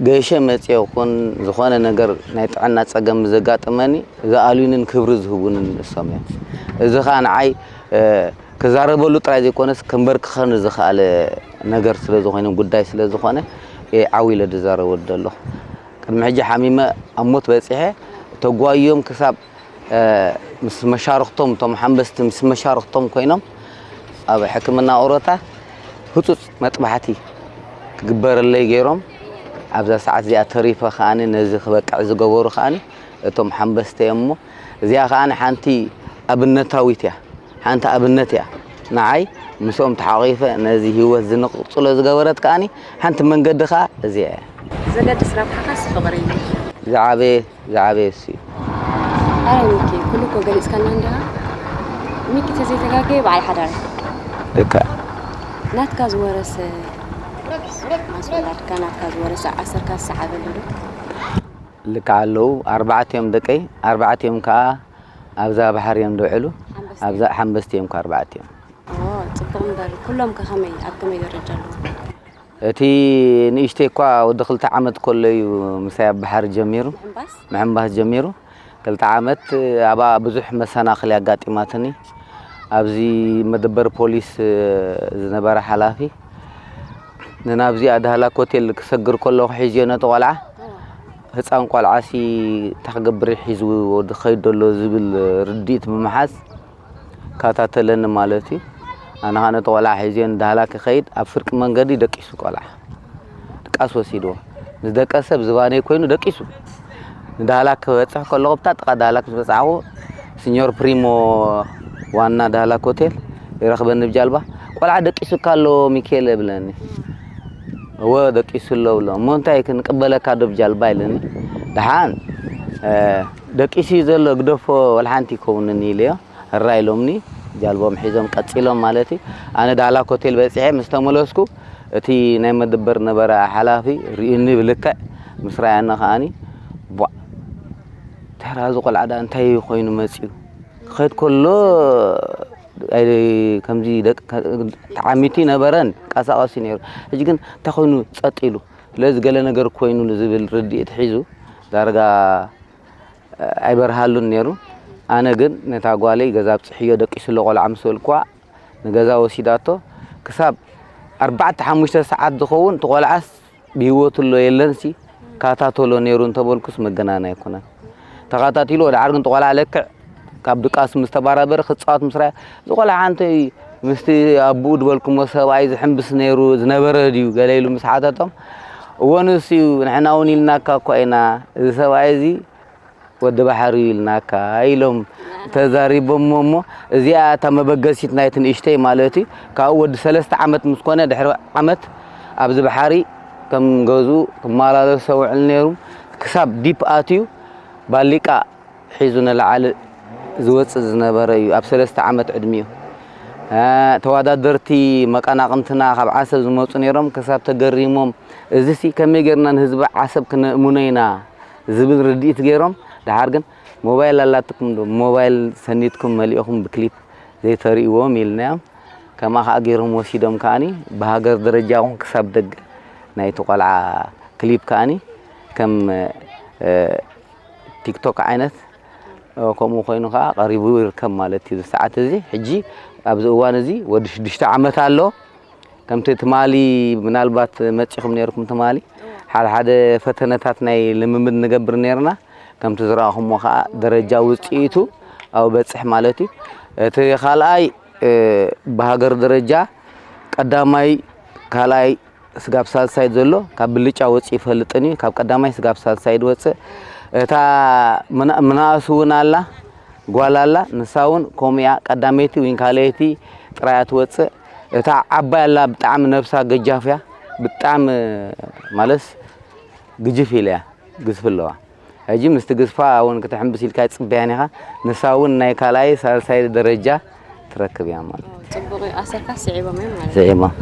ገይሸ መጽየ ይኹን ዝኾነ ነገር ናይ ጥዕና ጸገም ዘጋጥመኒ፣ ዝኣልዩንን ክብሪ ዝህቡንን ንሶም እዮም። እዚ ኸኣ ንዓይ፣ እ፣ ክዛረበሉ ጥራይ ዘይኮነስ፣ ከንበርክኸኒ ዝኸኣለ ነገር ስለ ዝኾነ፣ ጉዳይ ስለ ዝኾነ፣ እየ ዓው ኢለ ዝዛረበሉ ዘለኹ። ቅድሚ ሕጂ ሓሚመ ኣብ ሞት በጺሐ፣ ተጓዮም ክሳብ፣ እ፣ ምስ መሻርኽቶም፣ እቶም ሓንበስቲ ምስ መሻርኽቶም ኮይኖም ኣብ ሕክምና ኦሮታ ህጹጽ መጥባሕቲ ክግበረለይ ገይሮም፣ ኣብዛ ሰዓት እዚኣ ተሪፈ ከኣኒ ነዚ ክበቅዕ ዝገበሩ ከኣኒ እቶም ሓንበስቲ እዮም እሞ፣ እዚኣ ከኣኒ ሓንቲ ኣብነታዊት እያ፣ ሓንቲ ኣብነት እያ። ንዓይ ምስኦም ተሓቒፈ ነዚ ህይወት ዝንቕጽሎ ዝገበረት ከኣኒ ሓንቲ መንገዲ ከኣ እዚኣ እያ። ዘገድስ ረብሓኻስ ፍቕሪ እዩ። ዝዓበየ፣ ዝዓበየ እሱ እዩ። ኣረ ሚኪ፣ ኩሉ እኮ ገሊጽካና እንዲኻ። ሚኪ ተዘይተጋገየ በዓል ሓዳር እዩ። ልክዕ። ናትካ ዝወረሰ ምስ ወላድካ ናትካ ዝወረሰ ኣሰርካ ዝሰዓበሉ ዶ? ልክዕ ኣለዉ። ኣርባዕተ እዮም ደቀይ። ኣርባዕተ እዮም ከኣ ኣብዛ ባሕሪ እዮም ዝውዕሉ። ሓንበስቲ ኣብዛ እዮም። ሓንበስቲ እዮም ከኣ ኣርባዕተ እዮም። ኦ፣ ጽቡቕ እምበር ኩሎም ከ ከመይ፣ ኣብ ከመይ ደረጃ ኣለዉ? እቲ ንእሽተይ እኳ ወዲ ክልተ ዓመት ከሎ እዩ ምሳይ ኣብ ባሕሪ ጀሚሩ። ምሕንባስ? ምሕንባስ ጀሚሩ። ክልተ ዓመት ኣብኣ ብዙሕ መሰናኽል ኣጋጢማትኒ። ኣብዚ መደበር ፖሊስ ዝነበረ ሓላፊ ንናብዚኣ ዳህላክ ሆቴል ክሰግር ከለኹ ሒዝዮ ነቲ ቆልዓ። ህፃን ቆልዓሲ እንታይ ክገብር እዩ ሒዝዎ ዝኸይድ ዘሎ ዝብል ርድኢት ብምሓዝ ከታተለኒ ማለት እዩ። ኣነ ኸዓ ነቲ ቆልዓ ሒዝዮ ንዳህላክ ክኸይድ ኣብ ፍርቂ መንገዲ ደቂሱ ቆልዓ። ድቃስ ወሲድዎ። ምስ ደቀሰ ብዝባነይ ኮይኑ ደቂሱ። ንዳህላክ ክበጽሕ ከለኹ፣ ብታ ጥቓ ዳህላክ ምስ በጻሕኩ፣ ሲኞር ፕሪሞ ዋና ዳህላክ ሆቴል ይረኽበኒ ብጃልባ። "ቆልዓ ደቂሱካ ኣሎ ሚኪኤል" እብለኒ። "እወ ደቂሱ ኣሎ" እብሎ። "እሞ እንታይ ክንቅበለካ ዶ ብጃልባ?" ኢለኒ። "ደሓን፣ እ፣ ደቂሱ እዩ ዘሎ፣ ግደፎ፣ ወላ ሓንቲ ይከውንን" ኢለዮ። ህራይ ኢሎምኒ፣ ጃልቦም ሒዞም ቀጺሎም ማለት እዩ። ኣነ ዳህላክ ሆቴል በጺሐ ምስ ተመለስኩ፣ እቲ ናይ መደበር ነበረ ሓላፊ ርእዩኒ ብልክዕ ምስ ረኣየኒ ከኣኒ፣ "ቧእ፣ ድሕሪ እዚ ቆልዓ ደኣ እንታይ ኮይኑ መጺኡ?" ክኸይድ ከሎ፣ ኣይ፣ ከምዚ ደቅ-፣ ተዓሚቱ ይነበረን፣ ቀሳቐሲ ነይሩ። ሕጂ ግን እንታይ ኮይኑ ጸጥ ኢሉ? ስለዚ ገለ ነገር ኮይኑሉ ዝብል ርድኢት ሒዙ፣ ዳርጋ ኣይበርሃሉን ነይሩ። ኣነ ግን ነታ ጓለይ ገዛ ኣብጽሕዮ ደቂሱ ኣሎ ቆልዓ ምስ በልኩዋ፣ ንገዛ ወሲዳቶ። ክሳብ ኣርባዕተ ሓሙሽተ ሰዓት ዝኸውን እቲ ቆልዓስ ብህይወቱ ኣሎ የለንሲ፣ ካታተሎ ነይሩ እንተበልኩስ መገናን ኣይኮነን። ተኻታቲሉ ወደ ዓርግን ቆልዓ ለክዕ ካብ ድቃስ ምስ ተባራበረ ክጻወት ምስ ረኣየ፣ እዚ ቆልዓ ሓንቲ ምስቲ ኣቦኡ ዝበልኩሞ ሰብኣይ ዝሕምብስ ነይሩ ዝነበረ ድዩ ገለ ኢሉ ምስ ሓተቶም፣ እወ ንሱ እዩ፣ ንሕና እውን ኢልናካ እኳ ኢና፣ እዚ ሰብኣይ እዚ ወዲ ባሕሪ እዩ ኢልናካ ኢሎም ተዛሪቦሞ። እሞ እዚኣ እታ መበገሲት ናይቲ ንእሽተይ ማለት እዩ። ካብኡ ወዲ ሰለስተ ዓመት ምስ ኮነ፣ ድሕሪ ዓመት ኣብዚ ባሕሪ ከም ገዝኡ ክመላለሶ ውዕል ነይሩ። ክሳብ ዲፕ ኣትዩ ባሊቃ ሒዙ ንላዕሊ ዝወጽእ ዝነበረ እዩ፣ ኣብ ሰለስተ ዓመት ዕድሚኡ። እ፣ ተወዳደርቲ መቀናቕንትና ካብ ዓሰብ ዝመጹ ነይሮም፣ ክሳብ ተገሪሞም፣ "እዚሲ ከመይ ጌርና ንህዝቢ ዓሰብ ክነእምኖ ኢና?" ዝብል ርድኢት ገይሮም። ደሓር ግን ሞባይል ኣላትኩም ዶ? ሞባይል ሰኒድኩም መሊእኹም ብክሊፕ ዘይተርእይዎም ኢልናዮም። ከምኣ ከኣ ገይሮም ወሲዶም ከኣኒ ብሃገር ደረጃ እውን ክሳብ ደገ ናይቲ ቆልዓ ክሊፕ ከኣኒ ከም ቲክቶክ ዓይነት ከምኡ ኮይኑ ከዓ ቀሪቡ ይርከብ ማለት እዩ። ሰዓት እዚ ሕጂ ኣብዚ እዋን እዚ ወዲ ሽዱሽተ ዓመት ኣሎ። ከምቲ ትማሊ ምናልባት መጺኹም ነርኩም ትማሊ ሓደ ሓደ ፈተነታት ናይ ልምምድ ንገብር ነርና። ከምቲ ዝረኣኹሞ ከዓ ደረጃ ውፅኢቱ ኣብ በፅሕ ማለት እዩ። እቲ ካልኣይ ብሃገር ደረጃ ቀዳማይ ካልኣይ ስጋብ ሳልሳይ ዘሎ ካብ ብልጫ ወፂ ይፈልጥን እዩ። ካብ ቀዳማይ ስጋብ ሳልሳይ ዝወፅእ እታ ምናእሱ እውን ኣላ ጓል ኣላ። ንሳ እውን ከምኡ እያ ቀዳመይቲ ወይን ካልኣይቲ ጥራያ ትወፅእ። እታ ዓባይ ኣላ ብጣዕሚ ነብሳ ገጃፍ እያ። ብጣዕሚ ማለስ ግጅፍ ኢለ እያ ግዝፊ ኣለዋ። ሕጂ ምስቲ ግዝፋ እውን ክትሕምብስ ኢልካ ይፅበያን ኢኻ። ንሳ እውን ናይ ካልኣይ ሳልሳይ ደረጃ ትረክብ እያ ማለት እዩ። ፅቡቅ እዩ። ኣሰርካ ስዒቦም እዮም ማለት እዩ። ስዒቦም።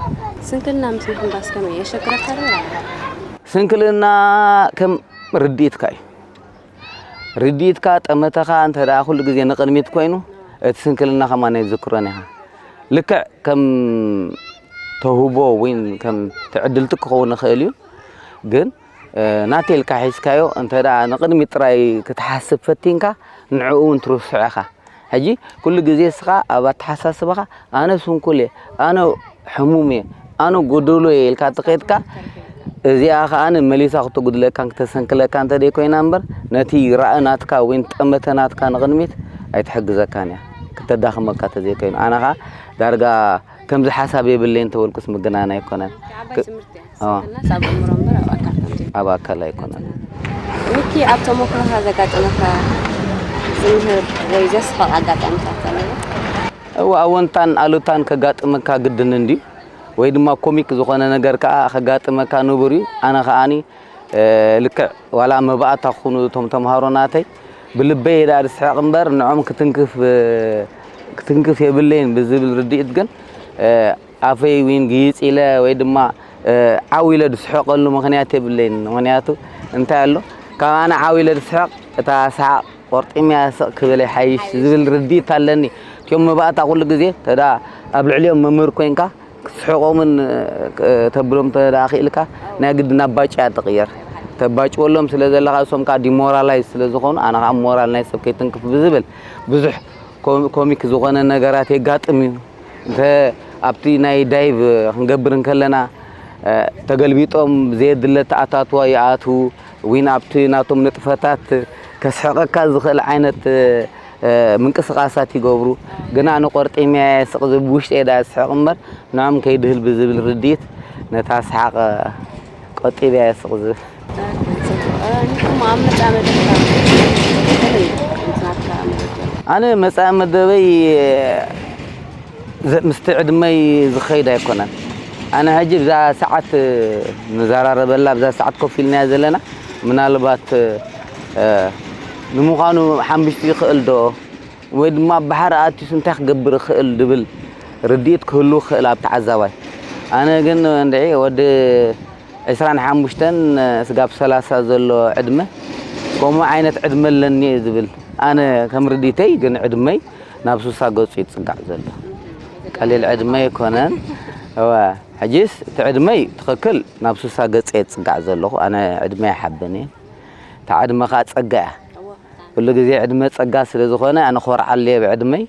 ስንክልና ምስ ምሕንባስ ከመይ የሸግረካ ዶ? ስንክልና ከም ርድኢትካ እዩ። ርድኢትካ ጠመተኻ እንተ ደኣ ኩሉ ግዜ ንቕድሚት ኮይኑ እቲ ስንክልና ከማን ኣይትዝክሮን ኢኻ። ልክዕ ከም ተውህቦ ወይ ከም ትዕድልቲ ክኸውን ይኽእል እዩ። ግን ናተይ ኢልካ ሒዝካዮ እንተ ደኣ ንቕድሚት ጥራይ ክትሓስብ ፈቲንካ ንዕኡ እውን ትርስዖ ኢኻ። ሕጂ ኩሉ ግዜ እስኻ ኣብ ኣተሓሳስባኻ ኣነ ስንኩል እየ፣ ኣነ ሕሙም እየ፣ ኣነ ጎደሎ እየ ኢልካ ተኸይድካ እዚኣ ኸኣ ንመሊሳ ክተጉድለካን ክተሰንክለካ እንተ ደይ ኮይና እምበር ነቲ ራእ ናትካ ወይ ጠመተ ናትካ ንቕድሚት ኣይትሕግዘካን እያ ክተዳኽመካ ተዘይኮይኑ ኣነ ኸኣ ዳርጋ ከምዚ ሓሳብ የብለይን ተበልኩስ ምግናን ኣይኮነን። ዓባይ ትምህርቲ እያ። ስንክልናስ ኣብ ኣእምሮ እምበር ኣብ ኣካል ከምቲ ኣብ ኣካል ኣይኮነን። ሚኪ ኣብ ተሞክሮኻ ዘጋጠመካ ዝምህር ወይ ዘስሕቕ ኣጋጣሚታት ኣለዎ? እወ ኣወንታን ኣሉታን ከጋጥመካ ግድን እንድዩ ወይ ድማ ኮሚክ ዝኾነ ነገር ከዓ ከጋጥመካ ንቡር እዩ። ኣነ ከዓኒ ልክዕ ዋላ መባእታ ክኹኑ እቶም ተምሃሮ ናተይ ብልበይ እየ ደኣ ዝስሕቕ እምበር ንዖም ክትንክፍ ክትንክፍ የብለይን ብዝብል ርድኢት ግን ኣፈይ ዊን ግይፅ ኢለ ወይ ድማ ዓው ኢለ ዝስሕቐሉ ምኽንያት የብለይን። ምኽንያቱ እንታይ ኣሎ ካብ ኣነ ዓው ኢለ ዝስሕቕ እታ ሰሓቕ ቆርጢምያ ስቕ ክብል ይሓይሽ ዝብል ርድኢት ኣለኒ። እቲኦም መባእታ ኩሉ ግዜ ተዳ ኣብ ልዕሊኦም መምህር ኮይንካ ክትስሕቆምን ተብሎም ተዳ ክኢልካ ናይ ግድን ኣብ ባጭ እያ ትቕየር። ተባጭወሎም ስለ ዘለኻ እሶም ከዓ ዲሞራላይዝ ስለ ዝኾኑ ኣነ ከዓ ሞራል ናይ ሰብ ከይትንክፍ ብዝብል ብዙሕ ኮሚክ ዝኾነ ነገራት የጋጥም እዩ። እንተ ኣብቲ ናይ ዳይቭ ክንገብር እንከለና ተገልቢጦም ዘየድለ ተኣታትዋ ይኣትዉ ዊን ኣብቲ ናቶም ንጥፈታት ከስሕቐካ ዝኽእል ዓይነት ምንቅስቓሳት ይገብሩ። ግና ንቆርጢምያ ስቕ ዝብል ብውሽጢ እየ ደኣ ዝስሕቕ እምበር ንዖም ከይድህል ብዝብል ርድኢት ነታ ሰሓቕ ቆጢበያ እየ ስቕ ዝብል። ንኹም ኣብ መጻኢ መደብካ ከመይ እዩ ናትካ መደብ? ኣነ መጻኢ መደበይ ምስቲ ዕድመይ ዝኸይድ ኣይኮነን። ኣነ ሕጂ ብዛ ሰዓት ንዘራረበላ ብዛ ሰዓት ኮፍ ኢልናያ ዘለና ምናልባት ንምዃኑ ሓምሽቲ ይኽእል ዶ ወይ ድማ ኣብ ባሕሪ ኣትዩስ እንታይ ክገብር ይኽእል ዝብል ርድኢት ክህሉ ይኽእል ኣብ ተዓዛባይ። ኣነ ግን እንድዒ ወዲ ዕስራን ሓሙሽተን ስጋብ ሰላሳ ዘሎ ዕድመ ከምኡ ዓይነት ዕድመ ኣለኒ እየ ዝብል። ኣነ ከም ርድኢተይ ግን ዕድመይ ናብ ሱሳ ገፁ እዩ ዝፅጋዕ ዘሎ። ቀሊል ዕድመ ኣይኮነን። እወ፣ ሕጂስ እቲ ዕድመይ ትኽክል ናብ ሱሳ ገፀ እየ ዝፅጋዕ ዘለኹ። ኣነ ዕድመ ይሓብን እየ። እታ ዕድመ ከዓ ፀጋ እያ። ኩሉ ግዜ ዕድመ ፀጋ ስለ ዝኾነ ኣነ ኮርዓሉ እየ ብዕድመይ።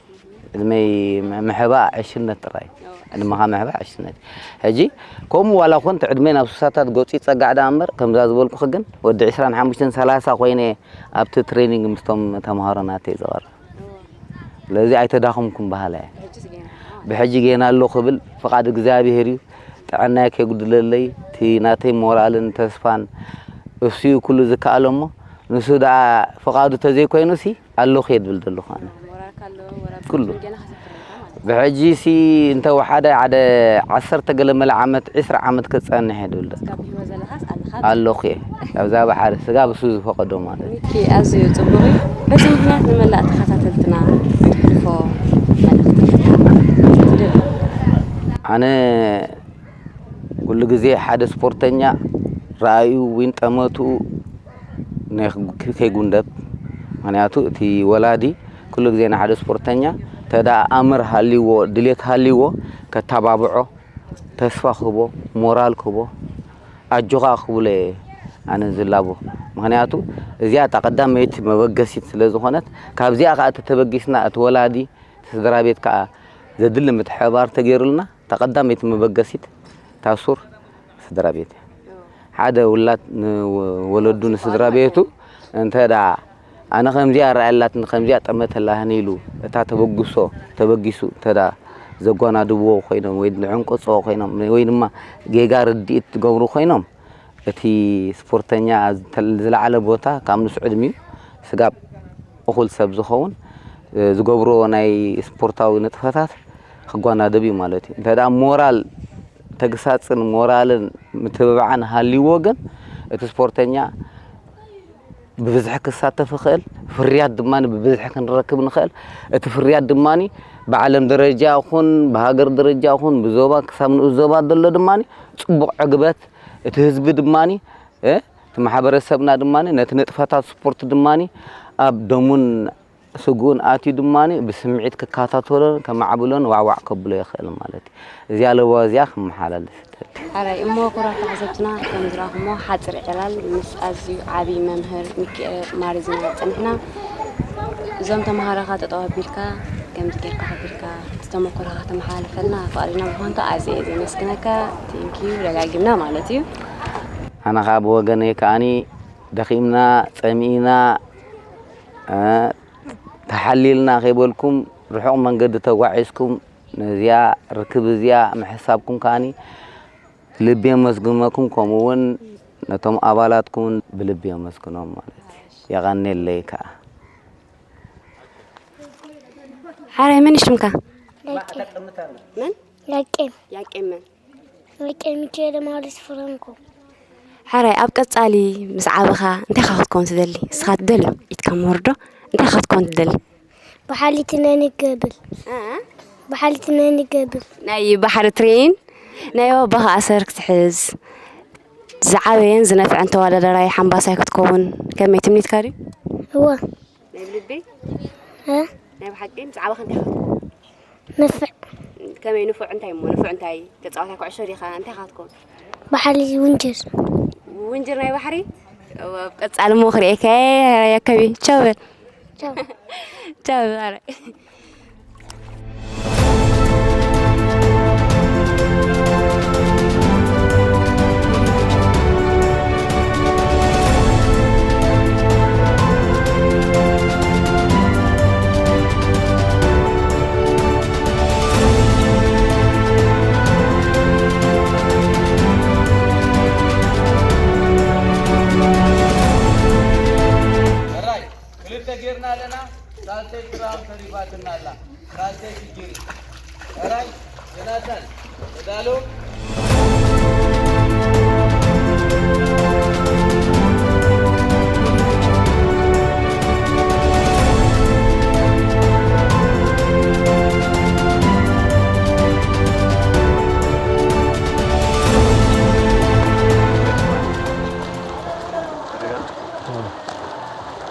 ዕድመይ ምሕባእ ዕሽነት ጥራይ። ዕድመኻ ምሕባእ ዕሽነት እዩ። ሕጂ ከምኡ ዋላ ኮን እቲ ዕድመይ ናብ ሱሳታት ገፁ ይፀጋዕ ደኣ እምበር ከምዛ ዝበልኩኺ ግን ወዲ ዕስራን ሓሙሽተን ሰላሳ ኮይነ ኣብቲ ትሬኒንግ ምስቶም ተምሃሮ ናተይ ዝቐርብ። ስለዚ ኣይተዳኸምኩም በሃላይ እየ። ብሕጂ ጌና ኣለኹ ክብል ፍቓድ እግዚኣብሄር እዩ። ጥዕናይ ከይጉድለለይ እቲ ናተይ ሞራልን ተስፋን እሱ እዩ ኩሉ ዝከኣሎ እሞ ንሱ ደኣ ፍቓዱ ተዘይኮይኑሲ ኣለኹ እየ ዝብል ዘለኹ ኣነ። ኩሉ ብሕጂ ሲ እንተ ወሓደ ሓደ ዓሰርተ ገለ መለ ዓመት ዒስራ ዓመት ክፀንሕ እየ ዝብል ዘለኹ። ኣለኹ እየ ኣብዛ ባሕሪ ስጋ ብሱ ዝፈቐዶ ማለት እዩ። ሚኪ ኣዝዩ ፅቡቕ እዩ። በዚ ምኽንያት ንመላእ ተኸታተልትና ተሕልፎ መልእኽቲ ኣለካ? ትደሊ? ኣነ ኩሉ ግዜ ሓደ ስፖርተኛ ረኣዩ ዊን ጠመትኡ ከይጉንደብ ምኽንያቱ እቲ ወላዲ ኩሉ ግዜ ንሓደ ስፖርተኛ እንተ ደኣ ኣምር ሃልይዎ፣ ድሌት ሃልይዎ፣ ከተባብዖ፣ ተስፋ ክህቦ፣ ሞራል ክህቦ፣ ኣጆኻ ክብሎ እየ ኣነ ዝላቦ። ምኽንያቱ እዚኣ እታ ቀዳመይቲ መበገሲት ስለ ዝኾነት፣ ካብዚኣ ከኣ ተተበጊስና እቲ ወላዲ፣ እቲ ስድራ ቤት ከኣ ዘድሊ ምትሕብባር ተገይሩልና፣ እታ ቀዳመይቲ መበገሲት እታ ሱር ስድራ ቤት እያ። ሓደ ውላድ ንወለዱ ንስድራ ቤቱ እንተ ደኣ ኣነ ከምዚኣ ረኣየላትኒ ከምዚኣ ጠመተላህኒ ኢሉ እታ ተበግሶ ተበጊሱ እንተ ደኣ ዘጓናድብዎ ኮይኖም ወይ ንዕንቅጾ ኮይኖም ወይ ድማ ጌጋ ርድኢት ትገብሩ ኮይኖም እቲ ስፖርተኛ ዝተ- ዝለዓለ ቦታ ካብ ንሱ ዕድሚኡ ስጋብ እኹል ሰብ ዝኸውን ዝገብርዎ ናይ ስፖርታዊ ንጥፈታት ክጓናደብ እዩ ማለት እዩ። እንተ ደኣ ሞራል ተግሳጽን ሞራልን ምትብባዕን ሃልይዎ ግን እቲ ስፖርተኛ ብብዝሒ ክሳተፍ ይኽእል፣ ፍርያት ድማ ብብዝሒ ክንረክብ ንኽእል። እቲ ፍርያት ድማ ብዓለም ደረጃ ይኹን ብሃገር ደረጃ ይኹን ብዞባ ክሳብ ንኡስ ዞባ ዘሎ ድማ ጽቡቕ ዕግበት እቲ ህዝቢ ድማ እቲ ማሕበረሰብና ድማ ነቲ ንጥፈታት ስፖርት ድማ ኣብ ደሙን ስግኡን ኣትዩ ድማ ብስምዒት ክከታተሎን ከማዕብሎን ዋዕዋዕ ከብሎ ይኽእል ማለት እዩ። እዚኣ ለበዋ እዚኣ ክመሓላለፍ ይደሊ። ሓራይ እሞ ክቡራት ተዓዘብትና ከም ዝረኣኹሞ ሓፂር ዕላል ምስ ኣዝዩ ዓብዪ መምህር ሚኪኤል ማርዝና ፀኒሕና። እዞም ተምሃሮኻ ጠጠው ኣቢልካ ከምዚ ጌርካ ከቢልካ ዝተመኮረኻ ተመሓላልፈልና ፍቓድና ምዃንካ ኣዝየ እየ ዘመስግነካ። ቴንኪዩ ደጋጊምና ማለት እዩ። ኣነ ከዓ ብወገነይ ከዓኒ ደኺምና ጸሚእና ተሓሊልና ከይበልኩም ርሑቕ መንገዲ ተጓዒዝኩም ነዚኣ ርክብ እዚኣ ምሕሳብኩም ከዓኒ ልቢ የመስግነኩም። ከምኡ እውን ነቶም ኣባላትኩም እውን ብልቢ የመስግኖም ማለት እዩ። የቐንየለይ ከዓ። ሓራይ መን ሽምካ? መን? ያቄም። ያቄም መን? ያቄም ሚካኤል ማለት ፍረንኮ። ሓራይ ኣብ ቀጻሊ ምስ ዓበኻ እንታይ ኢኻ ክትከውን ትደሊ? ንስኻ ትደልዮ ኢትካ ምወርዶ እንታይ ኢኻ ክትከውን ትደሊ? ብሓሊት ናይ ንገብር። እ? ብሓሊት ናይ ንገብር። ናይ ባሕሪ ትሬን ናይ ኣቦኻ ኣሰር ክትሕዝ ዝዓበየን ዝነፍዐን ተወዳዳራይ ሓምባሳይ ክትከውን ከመይ ትምኒትካ ድዩ? እወ። ናይ ብልቢ? እ? ናይ ብሓቂ ብዛዕባ ከ እንታይ ኢኻ ክትከውን? ንፉዕ። ከመይ ንፉዕ እንታይ እሞ ንፉዕ እንታይ? ተጻዋታይ ኩዕሾ ዲኻ? እንታይ ኢኻ ክትከውን? ባሕሪ ውንጅር። ውንጅር ናይ ባሕሪ? እወ፣ ኣብ ቀጻሊ እሞ ክርእየካ እየ። ኣከቢ ቻው በል። ቻው። ቻው በል። ሕራይ ክልተ ጌርና ኣለና። ሳልሰይቲ ራም ተሪፋትና ኣላ። ሳልሰይቲ ጅሪ። ሕራይ ዮናታን ተዳሎ።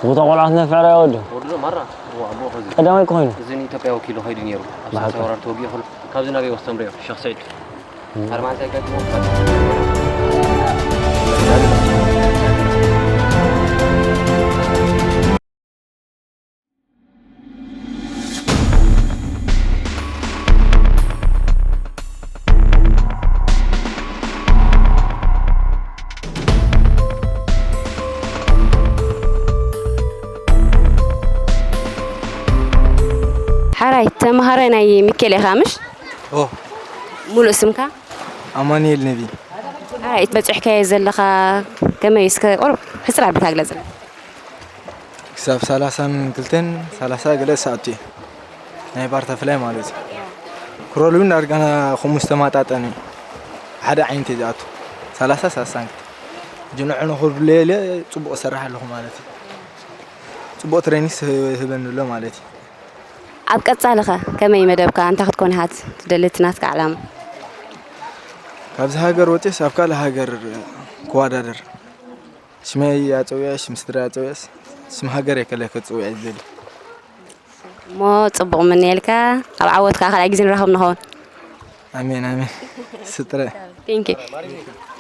ቦታ ቆልዓ ክነፍዕ ራያ ወዲ። ወዲ ዶ ማራ? እዎ፣ ኣቦ ኸዚ። ቀዳማይ እኮ ኮይኑ። እዚ ንኢትዮጵያ ወኪሉ ኸይዱ ነይሩ። ኣብ ብሓቂ። ሳልሳይ ወራር ተወጊኡ ኸሎ። ካብዚ ናበይ ወስዶም ዶ እዮም? ሸኽ ስዒድ። እም። ኣርባዕተ ጋር ሓራይ ተምሃራይ ናይ ሚኬል ኢኻ ምሽ? ኦ። ሙሉእ ስምካ? ኣማኑኤል ነቢ። ሓራይ በፂሕካዮ ዘለኻ ከመይ እስከ ቁሩብ ሕፅር ኣቢልካ ግለፅና። ክሳብ ሰላሳን ክልተን ሰላሳ ገለ ዝሰኣቱ እየ። ናይ ባርታ ፍላይ ማለት እዩ። ክሮል እውን ዳርጋ ከምኡ ዝተማጣጠን እዩ። ሓደ ዓይነት እዩ ዝኣቱ። ሰላሳ ሰላሳን ክልተ። ሕጂ ንዑ ንኹርብለየለ ጽቡቕ እሰርሕ ኣለኹ ማለት እዩ። ጽቡቕ ትሬኒንግ ይህበኒ ኣሎ ማለት እዩ። ኣብ ቀጻሊ ኸ ከመይ መደብካ? እንታይ ክትኮን ኢኻ ትደሊ? እቲ ናትካ ዕላማ? ካብዚ ሃገር ወጺኤስ ኣብ ካልእ ሃገር ክወዳደር። ሽመይ ኣጸዊዐ፣ ሽም ስድራ ኣጸዊዐስ፣ ስም ሃገር የከለ ክጽውዕ ይደሊ። እሞ ጽቡቕ ምንየልካ። ኣብ ዓወት ከዓ ካልኣይ ግዜ ንራኸብ ንኸውን። ኣሜን ኣሜን። ስጥረ Thank you።